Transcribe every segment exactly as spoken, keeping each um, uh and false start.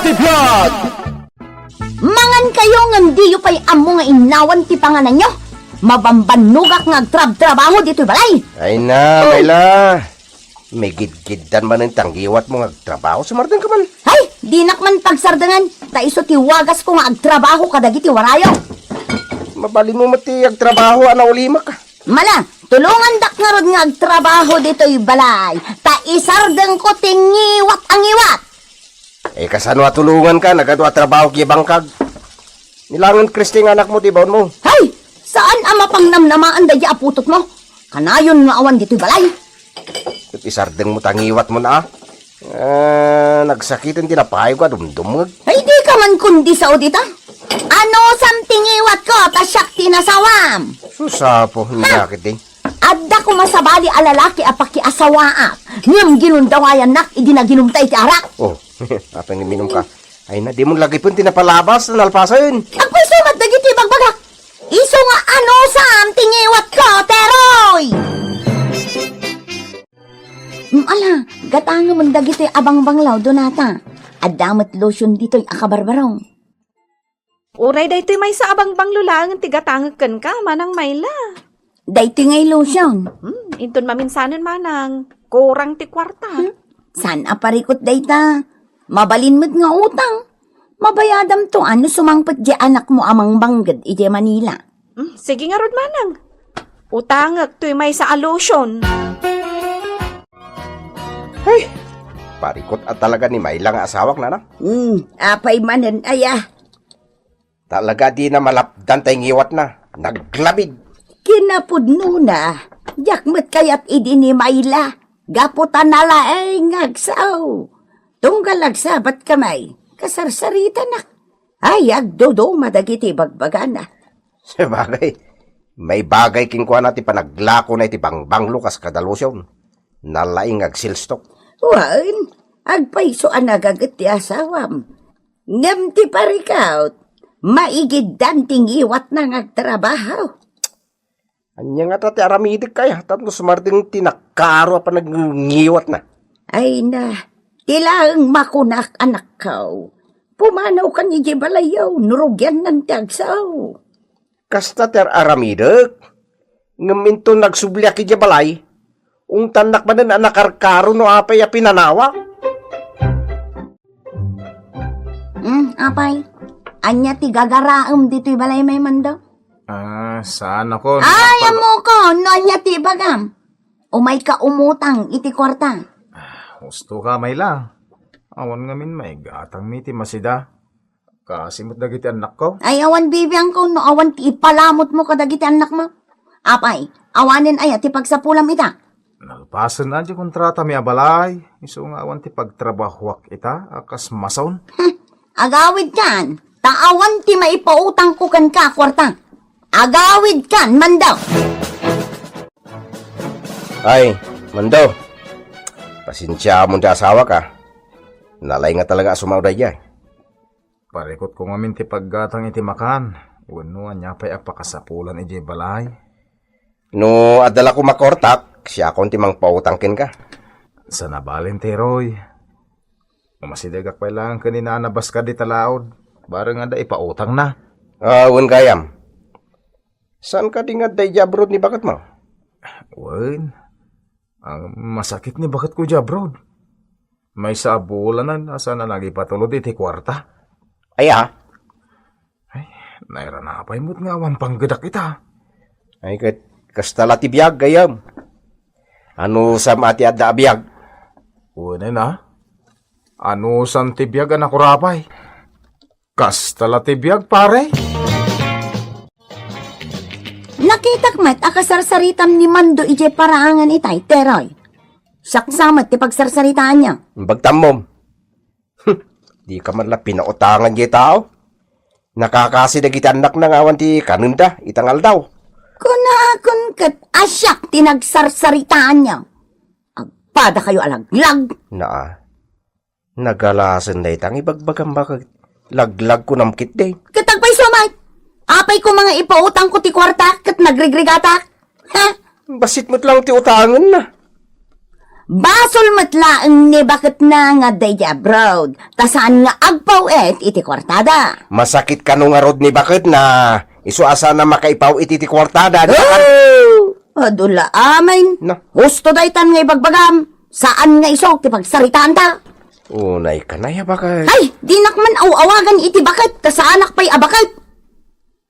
Tipyat! Mangan kayo ngem diyo pay ammo nga innawan ti pangananyo. Mabambannogak nga agtrabtrabaho ditoy balay. Ay na, Mayla. Migidgiddan manen ti ngiwatmo nga agtrabaho, sumardengka man. Ay, dinak man pagsardengan, ta isu ti wagasko nga agtrabaho kadagiti warayo. Mabalinmo met ti agtrabaho a naulimek. Mala, tulongandak ngarud nga agtrabaho ditoy balay, ta isardengko ti ngiwat a ngiwat. Eh, kasano a tulonganka? Nagadu a trabaho iti bangkag. Ni la ngarud Christy nga anakmo ti ibaonmo. Hay! Saan a mapangnamnamaan daydi a putotmo? Kanayon nga awan ditoy balay. Ket isardengmo ta ngiwatmo na, a. Ah, nagsakiten ti napayagko a dumdumngeg. Ay, dika man kundi sao dita. Anusam ti ngiwatko, ta siak ti nasawam. Sus, Apo, inyakit din. Adda koma sabali a lalaki a pakiasawaak, ngem ginundawayannak idi naginumta iti arak. Oh, apay nga uminumka? Ay na, dimon lagipen ti napalabas, nalpasen. Agpayso met dagiti ibagbagak. Isu nga anusam ti ngiwatko, Teroy! Mm, ala, gatangemon dagitoy a bangbanglo, Donata. Adda met lotion ditoy a kabarbarong. Uray daytoy maysa a bangbanglo laengen ti gatangek kenka, Manang Mayla. Daytoy ngay lotion. Hmm, inton maminsanen, Manang. Kurang ti kuarta. Hmm? Saan a parikut dayta? Mabalin met nga utang. Mabayadamto a no sumangpet diay anakmo a mangbangged idiay Manila. Hmm, sige ngarud, Manang. Utangek toy maysa a lotion. Hey! Parikut a talaga ni Mayla nga asawak, Nanang. Hmm, apay manen aya? Talaga dina malapdan tay ngiwatna. Naglabid. Kinapudnona, diak met kayat idi ni Mayla. Gapu ta nalaing nga agsao. Tunggal agsabat kamay, kasarsaritanak. Ay, agduduma dagiti bagbagana. Sabagay, maibagay kenkuana ti panaglakona iti bangbanglo kas kada lotion. Nalaing nga agsilstok. Wen, agpayso a nagaget ti asawam. Ngem ti parikut, maigiddan ti ngiwatna nga agtrabaho. Ania ngata ti aramidek kaya, tapno sumardeng ti nakaro a panagngingiyawatna? Ay na, ti laeng makunak, anakko. Pumanawkan idiay balayyo, no rugiannan ti agsao. Kasta ti ar-aramidek. Ngem inton nagsubliak idiay balay, ungtannak manen a nakarkaro no apay a pinanawak. Hmm, apay, ania ti gagaraem ditoy balay, Mando? Ah, saan ako? Ay, napag- ammok no ania ti ibagam. Umayka umutang iti kuarta. Ah, husto ka, Mayla. Awan ngamin maigatangmi ti masida. Kaasi met dagiti annakko. Ay, awan bibiangko no awan ti ipalamutmo kadagiti annakmo. Apay, awanen aya ti pagsapulam ita? Nalpasen a diay kontratami a balay, isu nga awan ti pagtrabahoak ita a kas mason. Hmm, agawidkan, ta awan ti maipautangko kenka a kuarta. Agawidkan, Mando! Ay, Mando, pasensiamon ti asawak, a. Nalaing nga talaga a sumao daydiay. Parikutko ngamin ti paggatang iti makan, wenno ania pay a pakasapulan idiay balay. No adda la koma kuartak, siakon ti mangpautang kenka. Saan a bale, Teroy. Umasidegak pay laeng ken ni Nana Baskar dita laod, bareng adda ipautangna. Ah, wen gayam. Saan kadi nga adda idiay abroad ni baketmo? Wen, ang masakit ni baketko idiay abroad. Maysa a bulanen a saan a nagipatulod iti kuarta. Aya? Ay, nairana pay met nga awan panggedak ita. Ay, ket kasta la ti biag, gayam. Anusam a ti adda a biag? Wen a. Anusam ti biag a nakurapay. Kasta la ti biag, pare. Nakitak met a kasarsaritam ni Mando idiay paraangan itay, Teroy. Siak sa met ti pagsarsaritaanyo. Imbag tammom. Dika man la pinautangan diay tao. Nakakasi dagiti annakna nga awan ti kanenda ita nga aldaw. Kunakon ket a siak ti nagsarsaritaanyo. Agpadakayo a laglag. Naa. Nagalasen dayta nga ibagbagam baket. Laglagko namkit din. Ket agpayso met. Apay koma nga ipautangko ti kuarta ket nagrigrigatak? Ha? Bassit met lang ti utangenna. Basol met laeng ni baketna nga adda idiay abroad, ta saan nga agpaw-et iti kuartada. Masakit kano ngarud ni baketna, isu a saan a makaipaw-et iti kuartada. Oh! Adu la amin. Na. Husto daytan nga ibagbagam. Saan nga isu ti pagsaritaanta? Unay ka na ya, baket. Ay, dinak man aw-awagan iti baket, ta saanak pay a baket.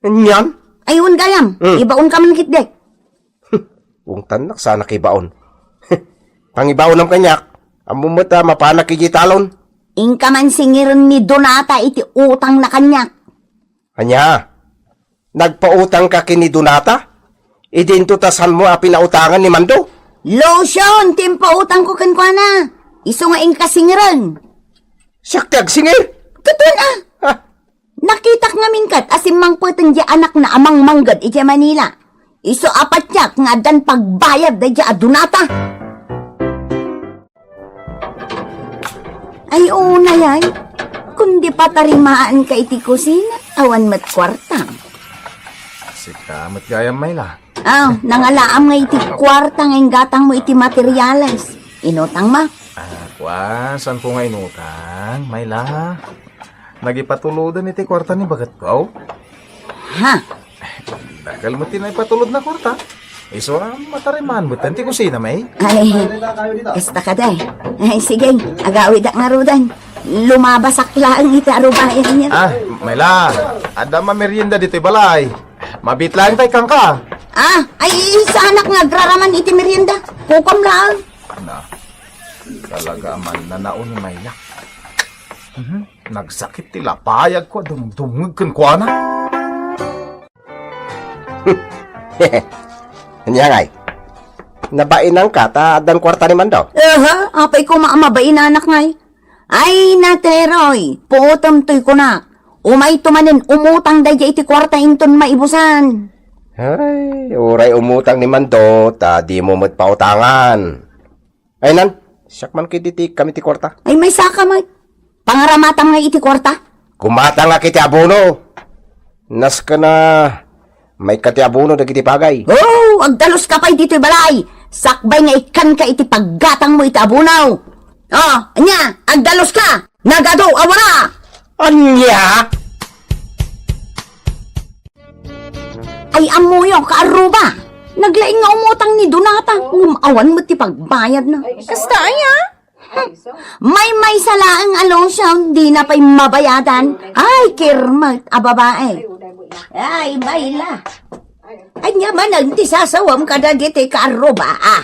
Nyan? Ay, wen gayam. Hmm. Ibaon ka man ketdi. Ungtannak saanak ibaon. Pangibaonam kaniak. Ammom met a mapanak idiay talon. Inka man singiren ni Donata iti utangna kaniak. Ania? Nagpautang ka ken ni Donata? Idinto ta saanmo a pinautangan ni Mando? Lotion ti impautangko kenkuana. Isu nga inka singiren. Siak ti agsingir? Ket wen a. Ah. Nakitak ngamin ket a simmangpeten diay anakna a mangmangged idiay Manila. Isu a patiek nga addan pagbayad daydiay a Donata. Ay, unay ay. Kundi patarimaanka iti kusina, awan met kuarta. Sika met gayam, Mayla. Ah, nangalaam nga iti kuarta nga inggatangmo iti materiales. Inutangmo? Ah, kua, saanko nga inutang, Mayla? Nagipatuloden iti kuarta ni baketko. Ha? Dakkel met ti naipatulod na kuarta. Isu a matarimaan met ti kusina, may? Ay, kasta kadi. Ay, sige, agawidak ngaruden. Lumabasak laeng iti arubayan niya. Ah, Mayla, adda mamerienda ditoy balay. Mabiit laeng tay kangka. Ah, ay, saanak nga agraraman iti merienda. Kukuam laeng. Na, talaga a mannanao ni Mayla. Mhm. Nagsakit ti lapayagko a dumdumngeg kenkuana. Ania ngay? Nabainanka ta addan kuarta ni Mando? Aha, apay koma a mabainanak ngay. Ay, Teroy, puotem toy kunak. Umayto manen umutang daydiay iti kuarta inton maibusan. Ay, uray umutang ni Mando, ta dimo met pautangan. Ay, nan, siak man ketdi ti ikkam iti kuarta. Ay, maysaka met. Pangaramatam ngay iti kuarta? Kumatangak iti abono. Nasken a maikka ti abono dagiti bagay. Oh, agdaluska pay ditoy balay. Sakbay nga ikkanka iti paggatangmo iti abono. Oh, ania, agdaluska. Nagadu a wara. Ania? Ay, ammoyo, kaarruba. Naglaing nga umutang ni Donata, ngem awan met ti pagbayadna. Kasta aya? Maymaysa laeng a lotion, dina pay mabayadan. Ay, kirmet a babae. Ay, Mayla. Ania manen ti sasawam kadagiti kaarruba, ah?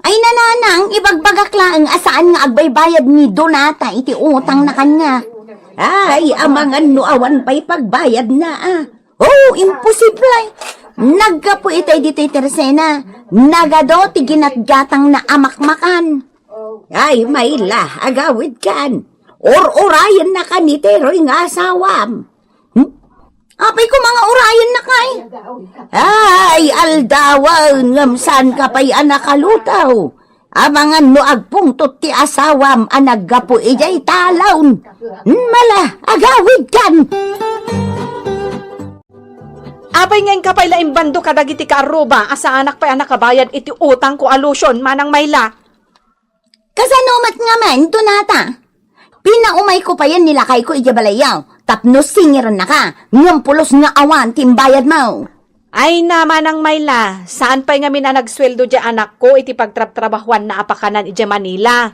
Ay, nanang, ibagbagak laeng a saan nga agbaybayad ni Donata iti utangna kaniak. Ay, amangan no awan pay pagbayadna, ah. Oh, imposible. Naggapu itay ditoy Tersena. Nagadu ti ginatgatangna a makmakan. Ay, Mayla, agawidkan. Ur-urayennakan ni Teroy nga asawam. Hmm? Apay ko mga urayennak ay. Ay, aldawen, ngem saanka pay a nakalutaw. Amangan no agpungtot ti asawam a naggapu idiay talon. Mala, agawidkan. Apay nga inka pay la imbando kadagiti kaarruba a saanak pay a nakabayad iti utangko a lotion, Manang Mayla? Kasano met ngamin, Donata? Pinaumayko payen ni lakayko idiay balayyo, tapno singirennaka, ngem pulos nga awan ti imbayadmo. Ay na, Manang Mayla, saan pay ngamin a nagsueldo diay anakko iti pagtrabtrabahoanna a pakanan idiay Manila.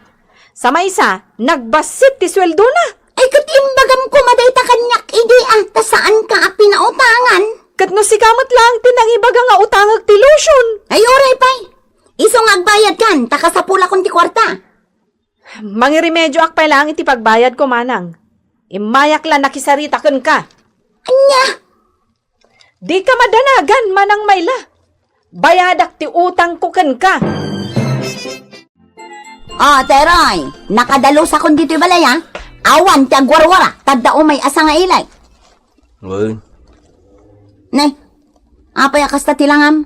Sa maysa, nagbassit ti sueldona. Ay, ket imbagam koma dayta kaniak idi, ah, ta saanka a pinautangan. Ket no sika met laeng ti nangibaga nga utangek ti lotion. Ay, uray pay. Isu nga agbayadkan, ta kasapulakon ti kuarta. Mangirimedioak pay laeng iti pagbayadko, Manang. Immayak la nakisarita kenka. Ania? Dika madanagan, Manang Mayla. Bayadak ti utangko kenka. Ah, Teroy, nakadalusakon ditoy balay, ah. Awan ti agwarwara, tadda umay a sangaili. Wen. Ne, apay a kasta ti langam?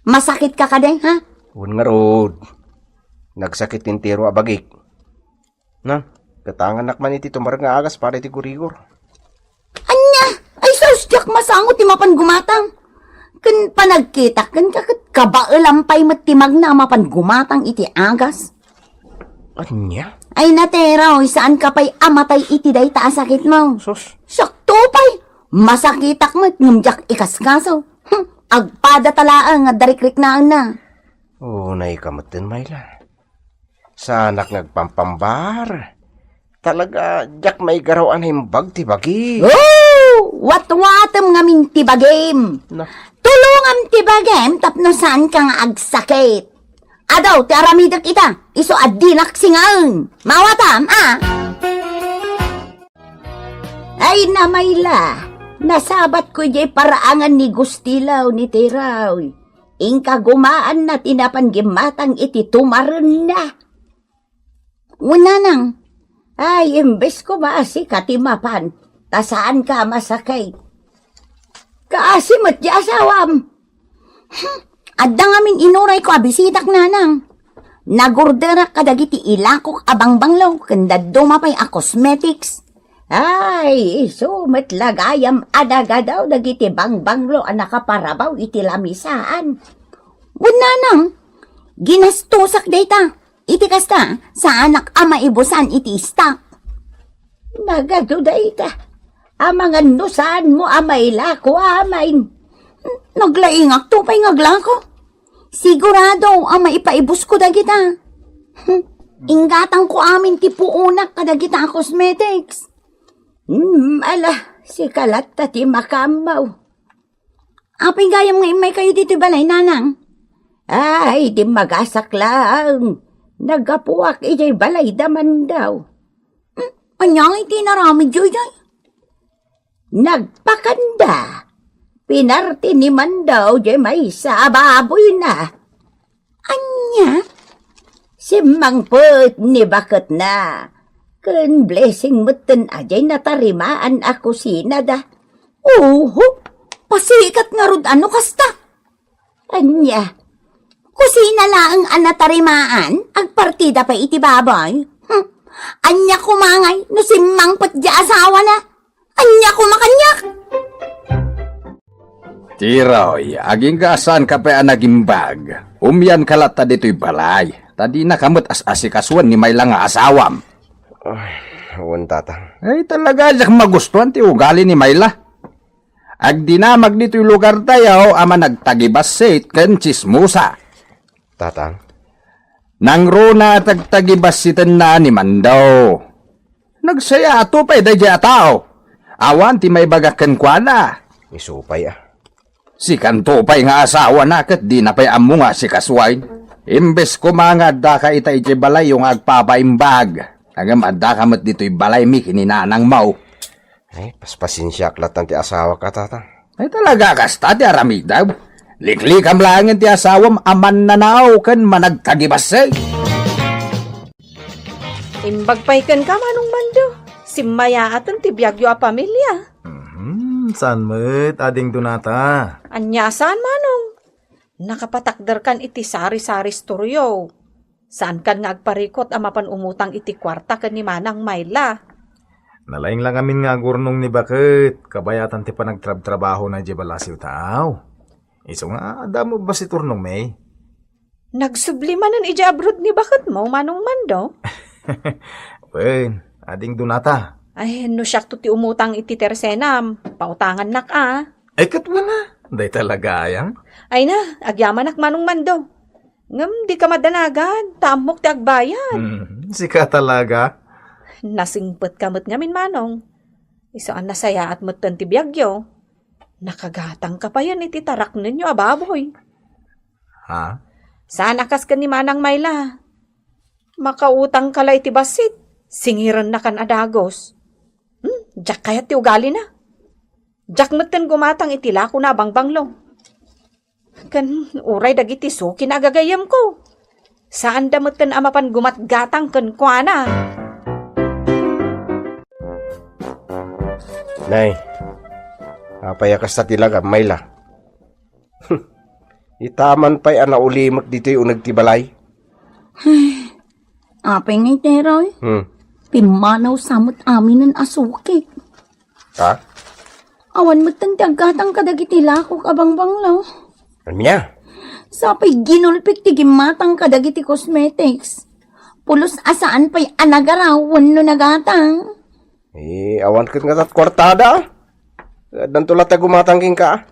Masakitka kadi, ha? Wen ngarud. Nagsakit ti entero a bagik. Na, gatanganak man iti tumareng nga agas para iti gurigor. Ania? Ay, sus, diak masango ti mapan gumatang. Ken panagkitak kenka ket kabaelam pay met ti magna a mapan gumatang iti agas. Ania? Ay, Teroy, saanka pay a matay iti dayta a sakitmo. Sus. Sakto pay. Masakitak met ngem diak ikaskaso. Hmm, agpada ta laeng nga darikriknaenna. Unayka metten, Mayla. Saanak nga agpampambar. Talaga, diak maigaraw a naimbag ti bagi. Oh! Watwatem ngamin ti bagim. Na. Tulongam ti bagim tapno saanka nga agsakit. Adu ti aramidek ita, isu a dinak singaen. Mawatam, a? Ay, Mayla, nasabatko idiay paraangan ni Gustilaw ni Teroy. Inka gumaanna ti napan gimmatang iti tumarenna. Wen, nanang. Ay, imbes koma a sika ti mapan, ta saanka a masakit. Kaasi met ti asawam. Hmm, adda ngamin inurayko a bisitak, nanang. Nagorderak kadagiti ilakok a bangbanglo ken dadduma pay a cosmetics. Ay, isu met la gayam a nagadaw dagiti bangbanglo a nakaparabaw iti lamisaan. Wen, nanang, ginastosak dayta. Iti kasta, saanak a maibusan iti istak. Nagadu dayta. Amangan no saanmo a mailako amin. Naglaingakto pay nga aglako. Sigurado a maipaibusko dagita. Inggatangko amin ti puonak kadagita a cosmetics. Hmm, ala, sika latta ti makaammo. Apay gayam nga immaykayo ditoy balay, nanang? Ay, dimmagasak laeng. Naggapuak idiay balay da Mandaw. Hmm, ania ngay ti inaramidyo idiay? Nagpakanda. Pinarti ni Mandaw diay maysa a baboyna. Ania? Simmangpet ni baketna. Ken Blessing metten a diay natarimaan a kusinada. Oho, pasikat ngarud a no kasta. Ania? Kusina laeng a natarimaan, agpartida pay iti baboy. Hmm. Ania koma ngay no simmangpet diay asawana? Ania koma kaniak? Teroy, agingga a saanka pay a nagimbag. Umianka latta ditoy balay, ta dinaka met as-asikasuen ni mayla nga asawam. Ay, wen, Tatang. Ay, talaga, diak magustuhan ti ugali ni mayla. Agdinamag ditoy lugartayo a managtagibassit ken tsismosa. Tatang? Nangruna a tagtagibassitenna ni Mando. Nagsayaato pay daydiay a tao. Awan ti maibagak kenkuana. Isu pay a. Sikanto pay nga asawana ket dina pay ammo nga asikasuen. Imbes koma nga addaka ita idiay balayyo nga agpapaimbag, ngem addaka met ditoy balaymi ken ni nanangmo. Ay, paspasensiaak latta ti asawak a, Tatang. Ay, talaga, kasta ti aramidem. Liklikam laengen ti asawam a mannanao ken managtagibassit. Imbag pay kenka, Manong Mando. Simmayaaten ti biagyo a pamilia. Mhm, saan met, Ading Donata? Ania a saan, Manong? Nakapatakderkan iti sari-sari storeyo. Saankan nga agparikut a mapan umutang iti kuarta ken ni Manang Mayla. Nalaing la ngamin nga agurnong ni baket, kabayatan ti panagtrabtrabahona idiay ballasiw taaw. Isu nga, adda met bassit urnongmi. Nagsubli manen idiay abroad ni baketmo, Manong Mando? Wen, Ading Donata. Ay, no siakto ti umutang iti tersenam, pautangannak a. Ay, ket wen a, dayta la gayam. Ay na, agyamanak, Manong Mando. Ngem dika madanagan, ta ammok ti agbayad. Hmm, sika talaga. Nasingpetka met ngamin, Manong. Isu a nasayaat metten ti biagyo. Nakagatangka payen iti taraknenyo a baboy. Ha? Saan a kas ken ni Manang Mayla. Makautangka la iti bassit, singirennakan a dagus. Hmm, diak kayat ti ugalina. Diak metten gumatang iti lakona a bangbanglo. Ken uray dagiti suki nga agagayemko, saanda metten a mapan gumatgatang kenkuana. Nay, apay a kasta ti lagam, Mayla? Itaman pay a naulimek ditoy uneg ti balay. Apay ngay, Teroy? Hmm. Pimmanaw sa met aminen a suki. Ha? Awan metten ti aggatang kadagiti lakok a bangbanglo. Ania? Sapay ginulpik ti gimmatang kadagiti cosmetics. Pulos a saan pay a nagaraw wenno nagatang. Eh, awan ket nga tat kuartada. Addanto latta gumatang kenka.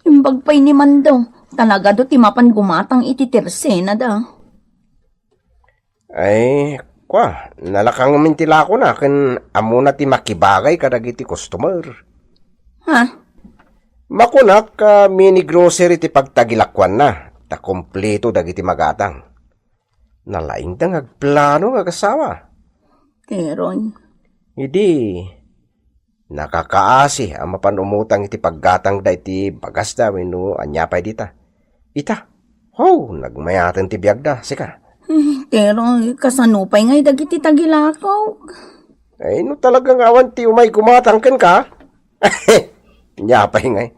Imbag pay ni Mando, talagado ti mapan gumatang iti tersenada. Ay, kua, nalaka ngamin ti lakona ken ammona ti makibagay kadagiti customer. Ha? Makunak a mini grocery ti pagtagilakuanna, ta kompleto dagiti magatang. Nalaingda nga agplano nga agasawa. Teron. Idi, nakakaasi a mapan umutang iti paggatangda iti bagasda wenno ania pay dita. Ita, ho, nagmayaten ti biagda, sika. Hmm, Teron, kasano pay ngay dagiti tagilakaw? Ay, no talaga nga awan ti umay gumatang kenka, nia pay ngay.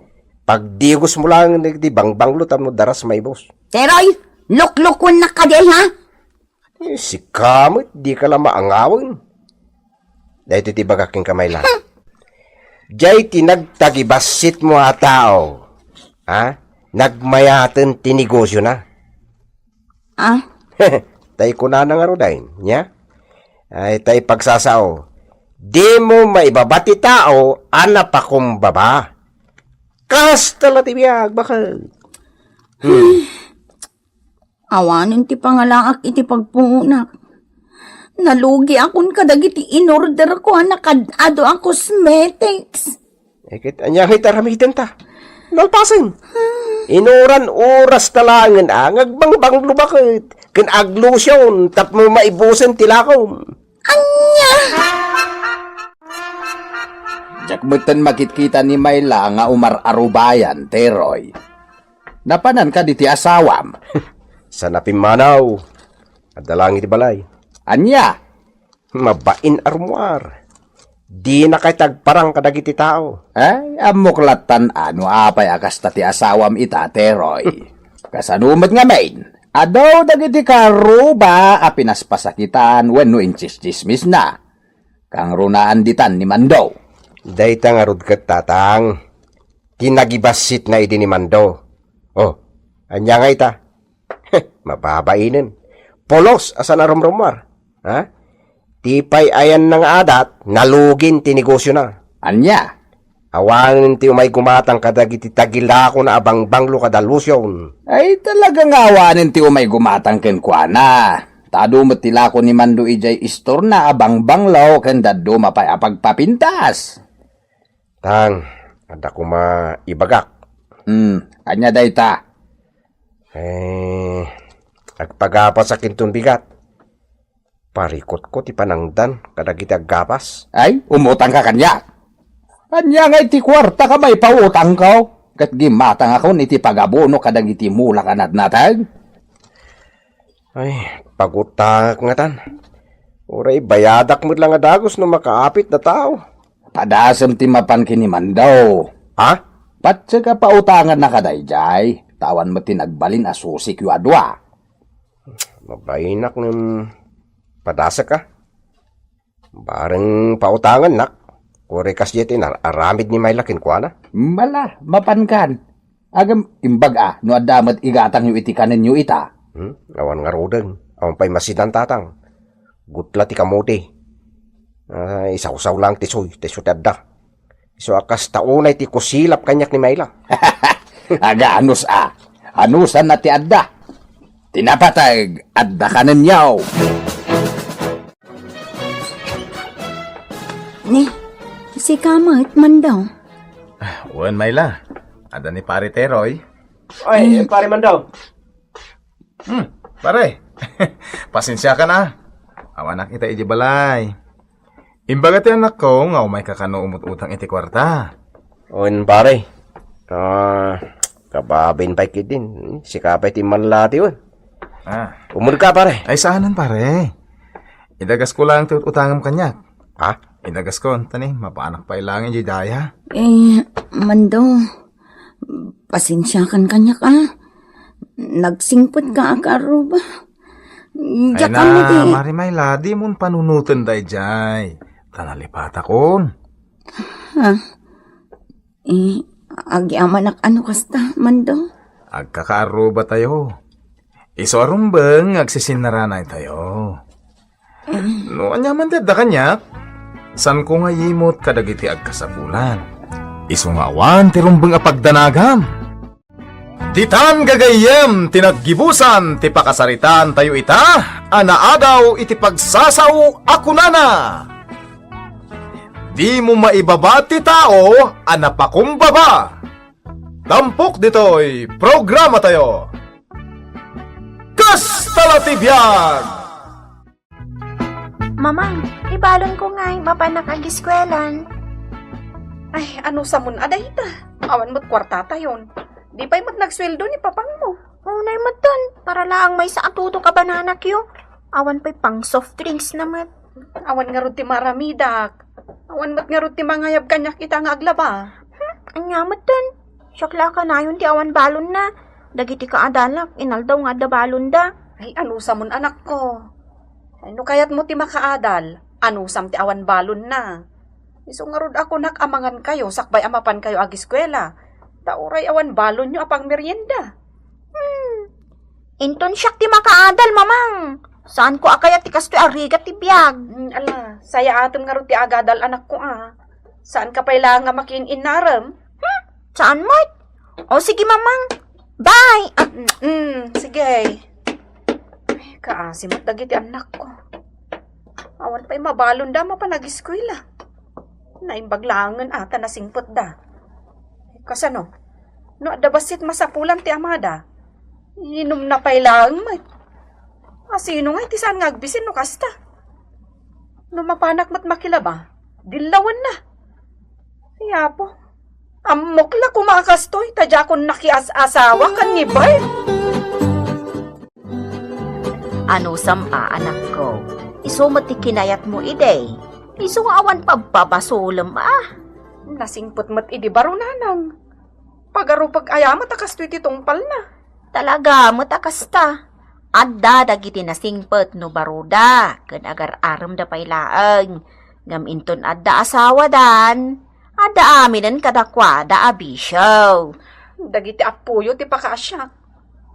Pagdigos mo lang dagiti bangbanglo tapno daras maibos. Teroy, luklukuennak kadi, ha? Eh, sika met, dika la maangawen. Daytoy ti ibagak kenka, Mayla. Diay ti nagtagibassitmo a tao, ha? Nagmayaten ti negosiona. Ah? Tay kunana ngaruden, nia? Ay, tay pagsasao. Dimo maibaba ti tao a napakumbaba. Kasta la ti biag, baket. Hmm. Awanen ti pangalaak iti pagpuonak. Nalugiakon kadagiti inorderko a nakad-ado a cosmetics. Eh, ket ania ngay ti aramidenta? Nalpasen. Inuran oras ta laengen a nga agbangbanglo baket ken aglotion tapno maibusen ti lakom. Ania? Diak metten makitkita ni Mayla nga umar-arubayan, Teroy. Napanan kadi ti asawam? Saan a pimmanaw. Adda laeng iti balay. Ania? Mabain a rummuar. Dina kay tagparang kadagiti tao. Ay, ammok lattan a no apay a kasta ti asawam ita, Teroy. Kasano met ngamin? Adu dagiti karuba a pinaspasakitan wenno intsistsismisna. Kangrunaan ditan ni Mando. Dayta ngarud ket, Tatang, ti nagibassitna idi ni Mando. Oh, ania ngay ita? Mababainen. Pulos a saan a rumrummuar. Ha? Ti pay ayanna nga adat, nalugin ti negosiona. Ania? Awanen ti umay gumatang kadagiti tagilakona a bangbanglo kada lotion. Ay, talaga nga awanen ti umay gumatang kenkuana. Ta adu met ti lako ni Mando idiay istorna a bangbanglo ken dadduma pay a pagpapintas. Tang, adda koma ibagak. Hmm, ania dayta? Eh, agpagapasak inton bigat. Parikutko ti panangdan kadagiti aggapas. Ay, umutangka kaniak. Ania ngay ti kuarta a maipautangko? Ket gimmatangakon iti pagabuno kadagiti mulak a natnateng. Ay, pagutangak ngatan. Uray bayadak met la nga dagus no makaapit da tao. Padasem ti mapan ken ni Mando. Ha? Patsek a pautangannaka daydiay, ta awan met ti nagbalin a susikyo a dua. Mabainak ngem padasek a. Bareng pautangannak, uray kasdiay ti nar-aramid ni Mayla kenkuana. Mala, mapankan. Agem, imbag a, no adda met igatangyo iti kanenyo ita. Hmm? Awan ngaruden. Awan pay masidan, Tatang. Gutla ti kamote. Ah, isawsaw lang ti soy, ti soy ti adda. Isu a kasta unay ti kusilap kaniak ni Mayla. Aga, anus a. Anusanna ti adda. Ti napateg, adda kanenyo. Ni, sika met, Mando. Ah, wen, Mayla. Adda ni Pare Teroy. Ay, Pare Mando. Hmm, pare. Pasensiakan a. Awanak ita idiay balay. Imbaga ti anakko nga umayka kano umut-utang iti kuarta. Wen, pare. Ah, kababain pay ketdin. Sika pay ti mallati, wen. Ah. Umulka, pare. Ay, saanen, pare. Idagasko lang ti ut-utangem kaniak. Ha? Idagasko, ta ni, mapanak pay laeng idiay daya. Eh, Mando, pasensiakan kaniak a. Nagsingpetka a karuba. Ay diak ammo na, ti Mari Mayla, dimon panunoten daydiay. Ta nalipatakon. Ha? Eh, agyamanak a no kasta, Mando? Agkakaarrubatayo. Isu a rumbeng nga agsisinnaranaytayo. No aniaman ti adda kaniak, saanko nga yimot kadagiti agkasapulan. Isu nga awan ti rumbeng a pagdanagam. Ditan gagayyem ti naggibusan ti pakasaritaantayo ita a naadaw iti pagsasao a kunana, "Dimo maibaba ti tao a napakumbaba." Tampok ditoy programatayo. Kasta la ti biag! Mamang, ti balonko ngay, mapanak agiskuelan. Ay, anusamon a dayta? Awan met kuartatayon. Di pay met nagsueldo ni papangmo. Unay met tan, para laeng maysa a tudok a bananakyo. Awan pay pang soft drinks na met. Awan ngarud ti maaramidak. Awan met ngarud ti mangayab kaniak ita nga aglaba. Hmm, ania met tan? Siak la a kanayon ti awan balonna. Dagiti kaadalak, inaldaw nga adda balonda. Ay, anusamon, anakko. Ay, no kayatmo ti makaadal, anusam ti awan balonna. Isu ngarud a kunak a mangankayo sakbay a mapankayo agiskuela. Ta uray awan balonyo a pangmerienda. Hmm. Inton siak ti makaadal, Mamang. Saanko a kayat ti kastoy a rigat ti biag. Hmm, ala, sayaatem ngarud ti agadal, anakko, a. Saanka pay la nga makiin-innarem? Hmm? Saan met? O, sige, Mamang. Bye! Ah, mm, mm, sige. Ay, kaasi met dagiti annakko. Awan pay mabalonda a mapan agiskuela. Naimbag laengen a ta nasingpetda. Kasano? No adda bassit masapulan ti amada, inumna pay laeng met. Asino ngay ti saan nga agbisin no kasta? No mapanak met makilaba, dillawenna. Ay, Apo, ammok la koma a kastoy, ta diakon nakias-asawa ken ni Bert. Anusam a, anakko, isu met ti kinayatmo idi. Isu nga awan pabpabasolem a. Nasingpet met idi baro, nanang. Pagarupek aya met a kastoy ti tungpalna. Talaga met a kasta. Adda dagiti nasingpet no baroda, ken agar-aremda pay laeng. Ngem inton adda asawadan, adda aminen kadakuada a bisio. Dagiti appoyo ti pakaasiak.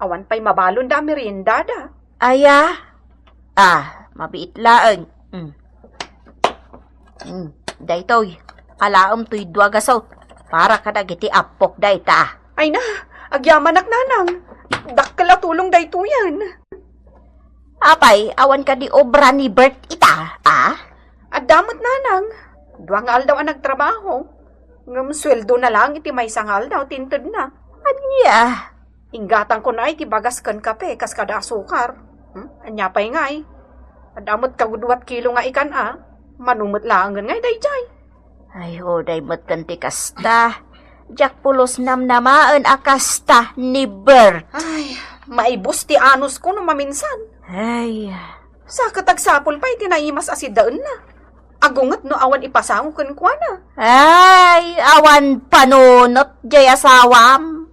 Awan pay mabalonda a meriendada. Aya? Ah, mabiit laeng. Mm. Mm, daytoy. Alaem toy dua gaso. Para kadagiti appok dayta. Ay na, agyamanak, nanang. Dakkel a tulong daytoyen. Apay, awan kadi obra ni Bert ita, a? Adda met, nanang. Dua nga aldaw a nagtrabaho. Ngem sueldo na lang iti maysa nga aldaw ti intedna. Ania? Inggatangko na iti bagas ken kape kas kada asukar. Hmm? Ania pay ngay? Adda met kagudua ti kilo nga ikan a. Mano met laengen ngay daydiay. Ay, uray met ken ti kasta. Diak pulos namnamaen a kasta ni Bert. Ay, maibus ti anusko no maminsan. Ay. Sa ket agsapul pay ti naimas a siddaenna. Agunget no awan ipasango kenkuana. Ay, awan panunot jay asawam.